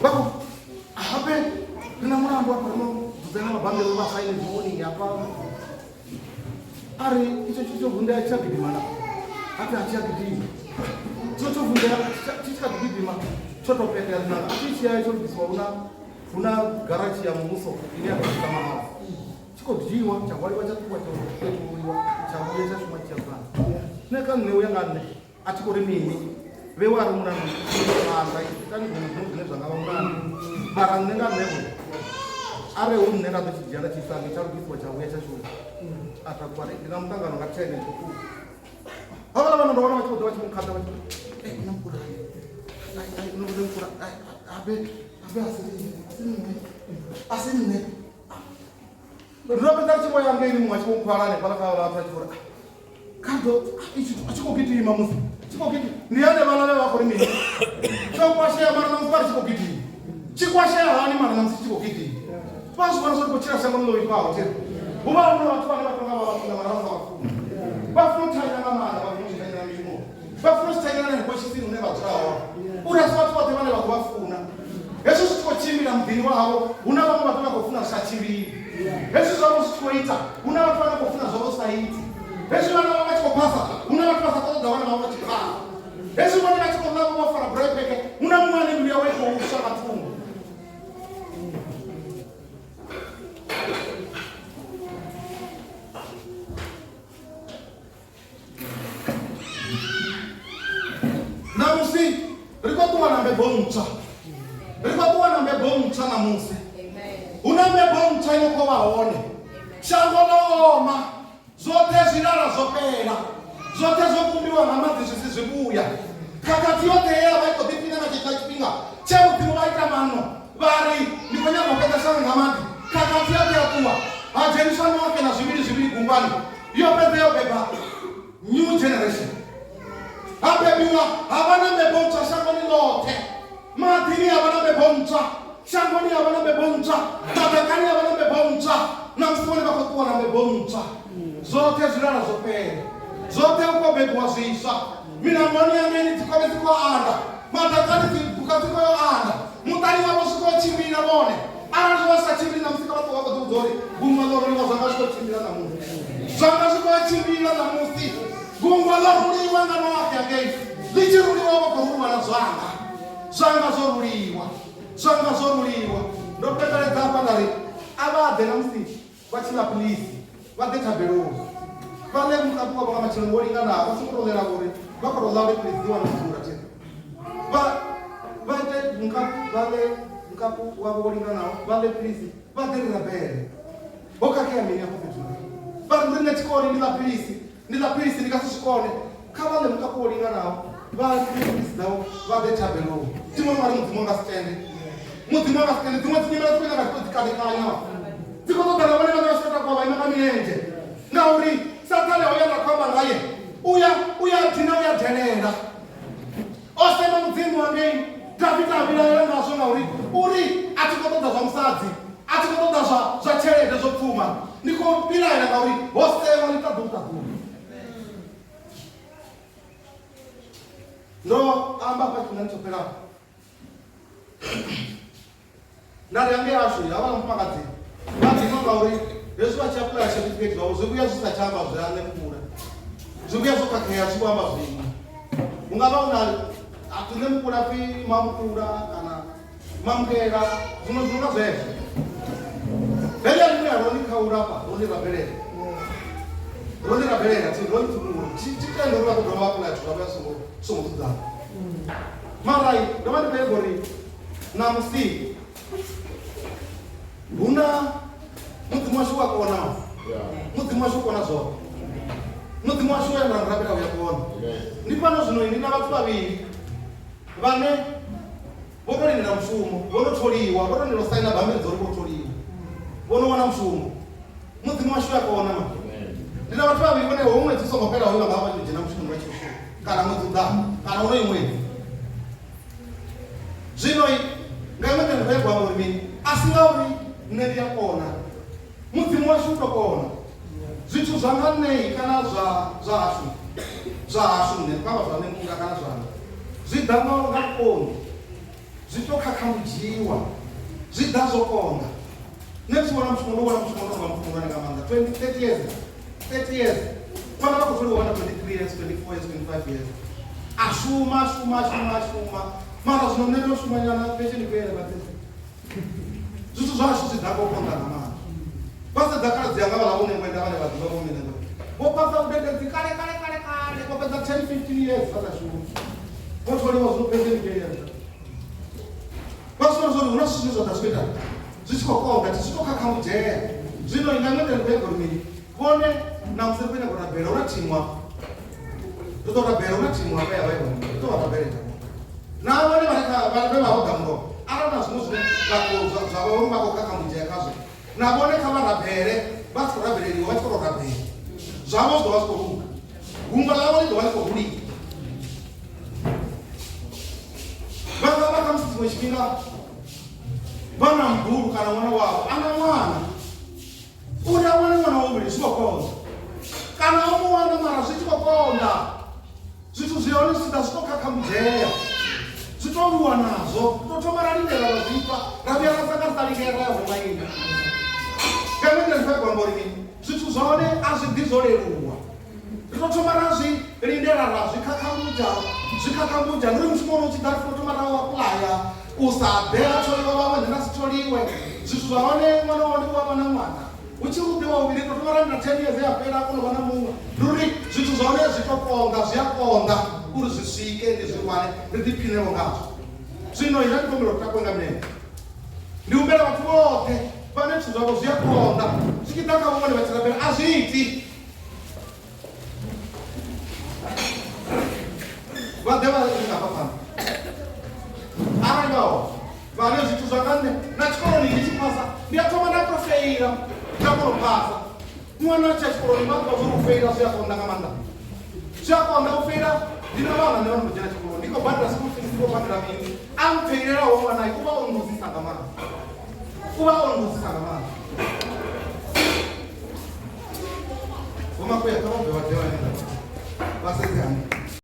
Vha khou habe ri na mulandu hafha ro no dzudzanya mabammbiri vha saine dzi warning hafha. A ri itsho tshithu tsho vunḓea tshi tsha gidima na a pfi a tshi a gidima tsho tsho vunḓea tshi tshi kha ḓi gidima tsho tou petea ḽinanga a tshi tshi ya tsho lugisiwa hu na hu na garatshi ya muvhuso ine ya ḓisa mahafu tshi khou dzhiiwa tsha hwaliwa tsha ṱuwa tsha petululiwa tsha vhuya tsha shuma tshi ya phanḓa nṋe kha nṋe u ya nga nṋe a thi khou ri mini vhewa a ri mulandu maanḓa itani zwiṅwe zwiṅwe zwine zwa nga vha mulandu mara nṋe nga nṋe arali hu nṋe nda ḓo tshi dzhia nda tshi isa ngei tsha lugisiwa tsha vhuya tsha shuma a takuwa ri ndi na muṱangano nga 10 ndi khou ṱuwa havhaḽa vhana ndo wana vha tshi khou ḓa vha tshi mu khaḓa vha tshi khou na mukula mukula abe abe asi nṋe asi nṋe ndo fhedza tshi vho ya ngeini muṅwe a tshi vho nkhwala hanefhaḽa kha vhathu a tshi khou ri kha ḓo a tshi khou gidima musi tshi khou gidima ndi hane vhaḽa vhe vha khou ri mini tsho kwashea mara ṋamusi vha ri tshi khou gidima tshi kwashea hani mara ṋamusi tshi khou gidima vha zwi vhona zwa ri khou tshila shangoni ḽo vhifhaho thiri hu vha hu na vhathu vhane vha tonga vha vha funa mara vha sa vha funi vha funa u thanyela nga maanḓa vha funa u thanyela mishumo vha funa u thanyela hanefho tshisini hune vha dzula hone uri a si vhathu vhoṱhe vhane vha khou vha funa hezwi zwi tshi khou tshimbila muḓini wa havho hu na vhaṅwe vhathu vha khou funa zwi sa tshimbili hezwi zwavho zwi tshi khou ita hu na vhathu vhane khou funa zwavho zwi sa iti hezwi vhana vha vha tshi khou phasa hu na vhathu vha sa ṱoḓa vhana vhavho vha tshi phasa hezwi vhone vha tshi khou ḽa vho fara burepheke hu na muṅwe ane mbilu yawe i khou swa nga thungo Ṋamusi ri khou ṱuwa na mbebo. ntswa. Ri khou ṱuwa na mbebo ntswa ṋamusi. Hu na mbebo ntswa ino khou vha hone. Shango ḽo oma, zwoṱhe zwilala zwo fhela, zwoṱhe zwo kumbiwa nga maḓi zwi si zwivhuya. Khakhathi yoṱhe ye ya vha i khou ḓiphina nga tshetshiḽa tshifhinga tshe Mudzimu vha ita maano vha ri, Ndi khou nyaga u fhedza shango nga maḓi. Khakhathi yoṱhe ya ṱuwa, ha dzheniswa Noaxe na zwivhili zwivhili gungwani, yo fhedza yo beba new generation. Ha bebiwa ha vha na mbebo ntswa shangoni ḽoṱhe. Maḓini ha vha na mbebo ntswa, shangoni ha vha na mbebo ntswa, maḓakani ha vha na mbebo ntswa. Na musi vhone vha khou ṱuwa na mbebo ntswa. Zwoṱhe zwilala zwo fhela, zwoṱhe hu khou bebiwa zwiswa. Milamboni ya ngeni dzikhovhe dzi khou anda, maḓakani dziphukha dzi khou yo anda. Muṱani wavho zwi khou tshimbila vhone. Arali zwo vha zwi sa tshimbili ṋamusi kha vha ṱuwe vha khou ḓivhudza uri gungwa ḽo ruliwa zwanga zwi khou tshimbila ṋamusi. Zwanga zwi khou tshimbila ṋamusi. Gungwa ḽo ruliwa nga Noaxe hangei. Ḽi tshi ruliwa vha khou ruliwa na zwanga. Zwanga zwo ruliwa. Zwanga zwo ruliwa. Ndo pembeledza hafha nda ri a vha ḓe ṋamusi vha tshi ḽa please vha ḓe thabeloni. Vha ḽe mukapu wavho nga matsheloni wo linganaho vha songo tou ḽela uri vha khou tou ḽa uri please ḓi wane dzula thi. Vha vha ite mukapu vha ḽe mukapu wavho wo linganaho vha ḽe please vha ḓe ri rabele. Ho khakhea mini afho fhethu? Vha ri riṋe tshikoli ndi ḽa philisi ndi ḽa philisi ndi nga si zwi kone. Kha vha ḽe mukapu wo linganaho vha nwe philisi dzavho vha ḓe thabeloni. Thi vhoni ungari Mudzimu a nga si tende. Mudzimu a nga si tende. Dziṅwe dzi nyimele dzi khou nyaga dzi tou dzi kandekanya. Dzi khou ṱoḓa na vhone vhaṋe vha tshi tou takuwa vha ima nga milenzhe. Ngauri Saṱhane hoya nda khou amba ngaye uya uya dina uya delela. O sema Mudzimu hangei. Dafita a vhilaela ngazwo ngauri u ri, A thi khou ṱoḓa zwa musadzi, a thi khou ṱoḓa zwa, zwa tshelede, zwo pfuma. Ndi khou vhilaela ngauri ho sewa ḽiṱaḓulu-ṱaḓulu. Ndo amba hafha tshifhingani tsho fhelaho nda ri hangei hashu havhaḽa mufumakadzi vha dinwa ngauri hezwi vha tshi apuḽaya certificate zwavho zwi vhuya zwi sa tsha amba zwe a ṋemukula zwi vhuya zwo khakhea zwi vho amba zwiṅwe hu nga vha hu na a pfi ṋemukula pfi mamukula kana mamukela zwiṅwe zwi no nga zwezwo heḽia ḽine ro ni khaula hafha ro ni rabelela ro ni rabelela thi ro ni ṱhukula thi tende uri vha ḓo dovha vha apuḽaya zwithu zwa vhuya songo songo dzudzana mara ndo vha ndi khou nyaga uri ṋamusi hu na mudzimu washu wa kona mudzimu washu u kona zwoṱhe mudzimu washu we nda rabela uya kona ndi fhano zwino ndi na vhathu vhavhili vhane vho to lindela mushumo vho no tholiwa vho to lindela u saina bammbiri dza uri vho tholiwa vho no wana mushumo mudzimu washu uya kona ma ndi na vhathu vhavhili vhone hoyu ṅwedzi u songo fhela hoyu vha nga vha tshi dzhena mushumoni vha tshi khou shuma kana ṅwedzi u ḓaho kana wonoyu ṅwedzi Zwino nga iṅwe nḓila ndi khou nyanga u amba uri mini? A si ngauri nṋe ndi a kona. Mudzimu washu u tou kona. Zwithu zwa nga nṋe kana zwa zwa hashu zwa hashu nṋe ndi khou amba zwa nṋe mukula kana zwanga zwi ḓa nga nga vhukoni zwi tou khakhamudzhiwa zwi ḓa zwo konḓa. Nṋe ndi tshi wana mushumo ndo wana mushumo ndo no vha muthu muhulwane nga maanḓa 20 30 years 30 years vhana vha khou tholiwa vha na 23 years 24 years 25 years a shuma a shuma a shuma a shuma mara zwino nṋe ndo shuma nyana pension i khou yela vhaṱe zwithu zwashu zwi ḓa ngo konḓa nga maanḓa vha sedza khaladzi yanga vhaḽa vho ṋengwenda vhane vha ḓivha vho ṋengwenda vho phasa vhudededzi kale kale kale kale vho fhedza 10 15 years vha sa shumi vho tholiwa zwino pension i khou yela vha zwi vhona zwori hu na zwithu zwine zwa ḓa zwi khou ita zwi tshi khou konḓa zwi tou khakhamudzhea zwino nga iṅwe nḓila ndi khou nyaga uri mini vhone namusi ri khou nyaga u rabela hu na thimu afha ri ḓo rabela hu na thimu hafha ya vha i hone ri ḓo vha rabelela na vhone vhane kha vha vhe vha ho ḓa mulovha arali na zwiṅwe zwine vha khou zwa zwa vha uri vha khou khakhamudzhea khazwo na vhone kha vha rabele vha si khou rabeleliwa vha tshi khou tou rabela zwavho zwi ḓo vha zwi khou luga gungwa ḽavho ḽi ḓo vha ḽi khou huliwa vha nga vha khamusi tshiṅwe tshifhinga vha na mugulu kana ṅwana wavho a na ṅwana uri a wane ṅwana wa vhuvhili zwi khou konḓa kana o mu wana mara zwi tshi khou konḓa zwithu zwi hone zwi ḓa zwi tou khakhamudzea zwi tou lwiwa nazwo ri tou thoma ra lindela ra zwi pfa ra vhuya ra sanga ri sa lingea ra ya huma ina nga iṅwe nḓila ndi khou amba uri mini zwithu zwa hone a zwi ḓi zwo leluwa ri tou thoma ra zwi lindela ra zwi khakhamudza zwi khakhamudza ndi uri mushumo wono u tshi ḓa ri fanela u thoma ra u apuḽaya u sa ḓe ha tholiwa vhaṅwe nṋe nda si tholiwe zwithu zwa hone ṅwana wa hone u a vha na ṅwana hu tshi ruḓiwa vhuvhili ri tou thoma ra lindela 10 years ya fhela a kona u vha na muṅwe ndi uri zwithu zwa hone zwi tou konḓa zwi a konḓa uri zwi swike ndi zwi wane ri ḓiphinevho ngazwo. Zwino ina ndi humbela uri takuwe nga milenzhe. Ndi humbela vhathu vhoṱhe vhane zwithu zwavho zwi a konḓa zwi tshi ḓa kha vhone vha tshi rabela a zwi iti. Vha ḓe vha ri nga phanḓa. Arali vha hone vhane zwithu zwa nga nṋe na tshikoloni ndi tshi phasa ndi a thoma nda to feila nda kona u phasa. Ṅwana a tshi ya tshikoloni vha ḓivha zwa uri u feila zwi a konḓa nga maanḓa. Zwi a konḓa u feila ndi na vhana nṋe vha no dzhena tshikoloni ndi khou badela school fees ndi khou badela mini a mpfeilelaho ṅwana u vha o nnduzisa nga maanḓa u vha o nnduzisa nga maanḓa. Vho Makuya kha vha bve vha ḓe vha vha sedze hanefha.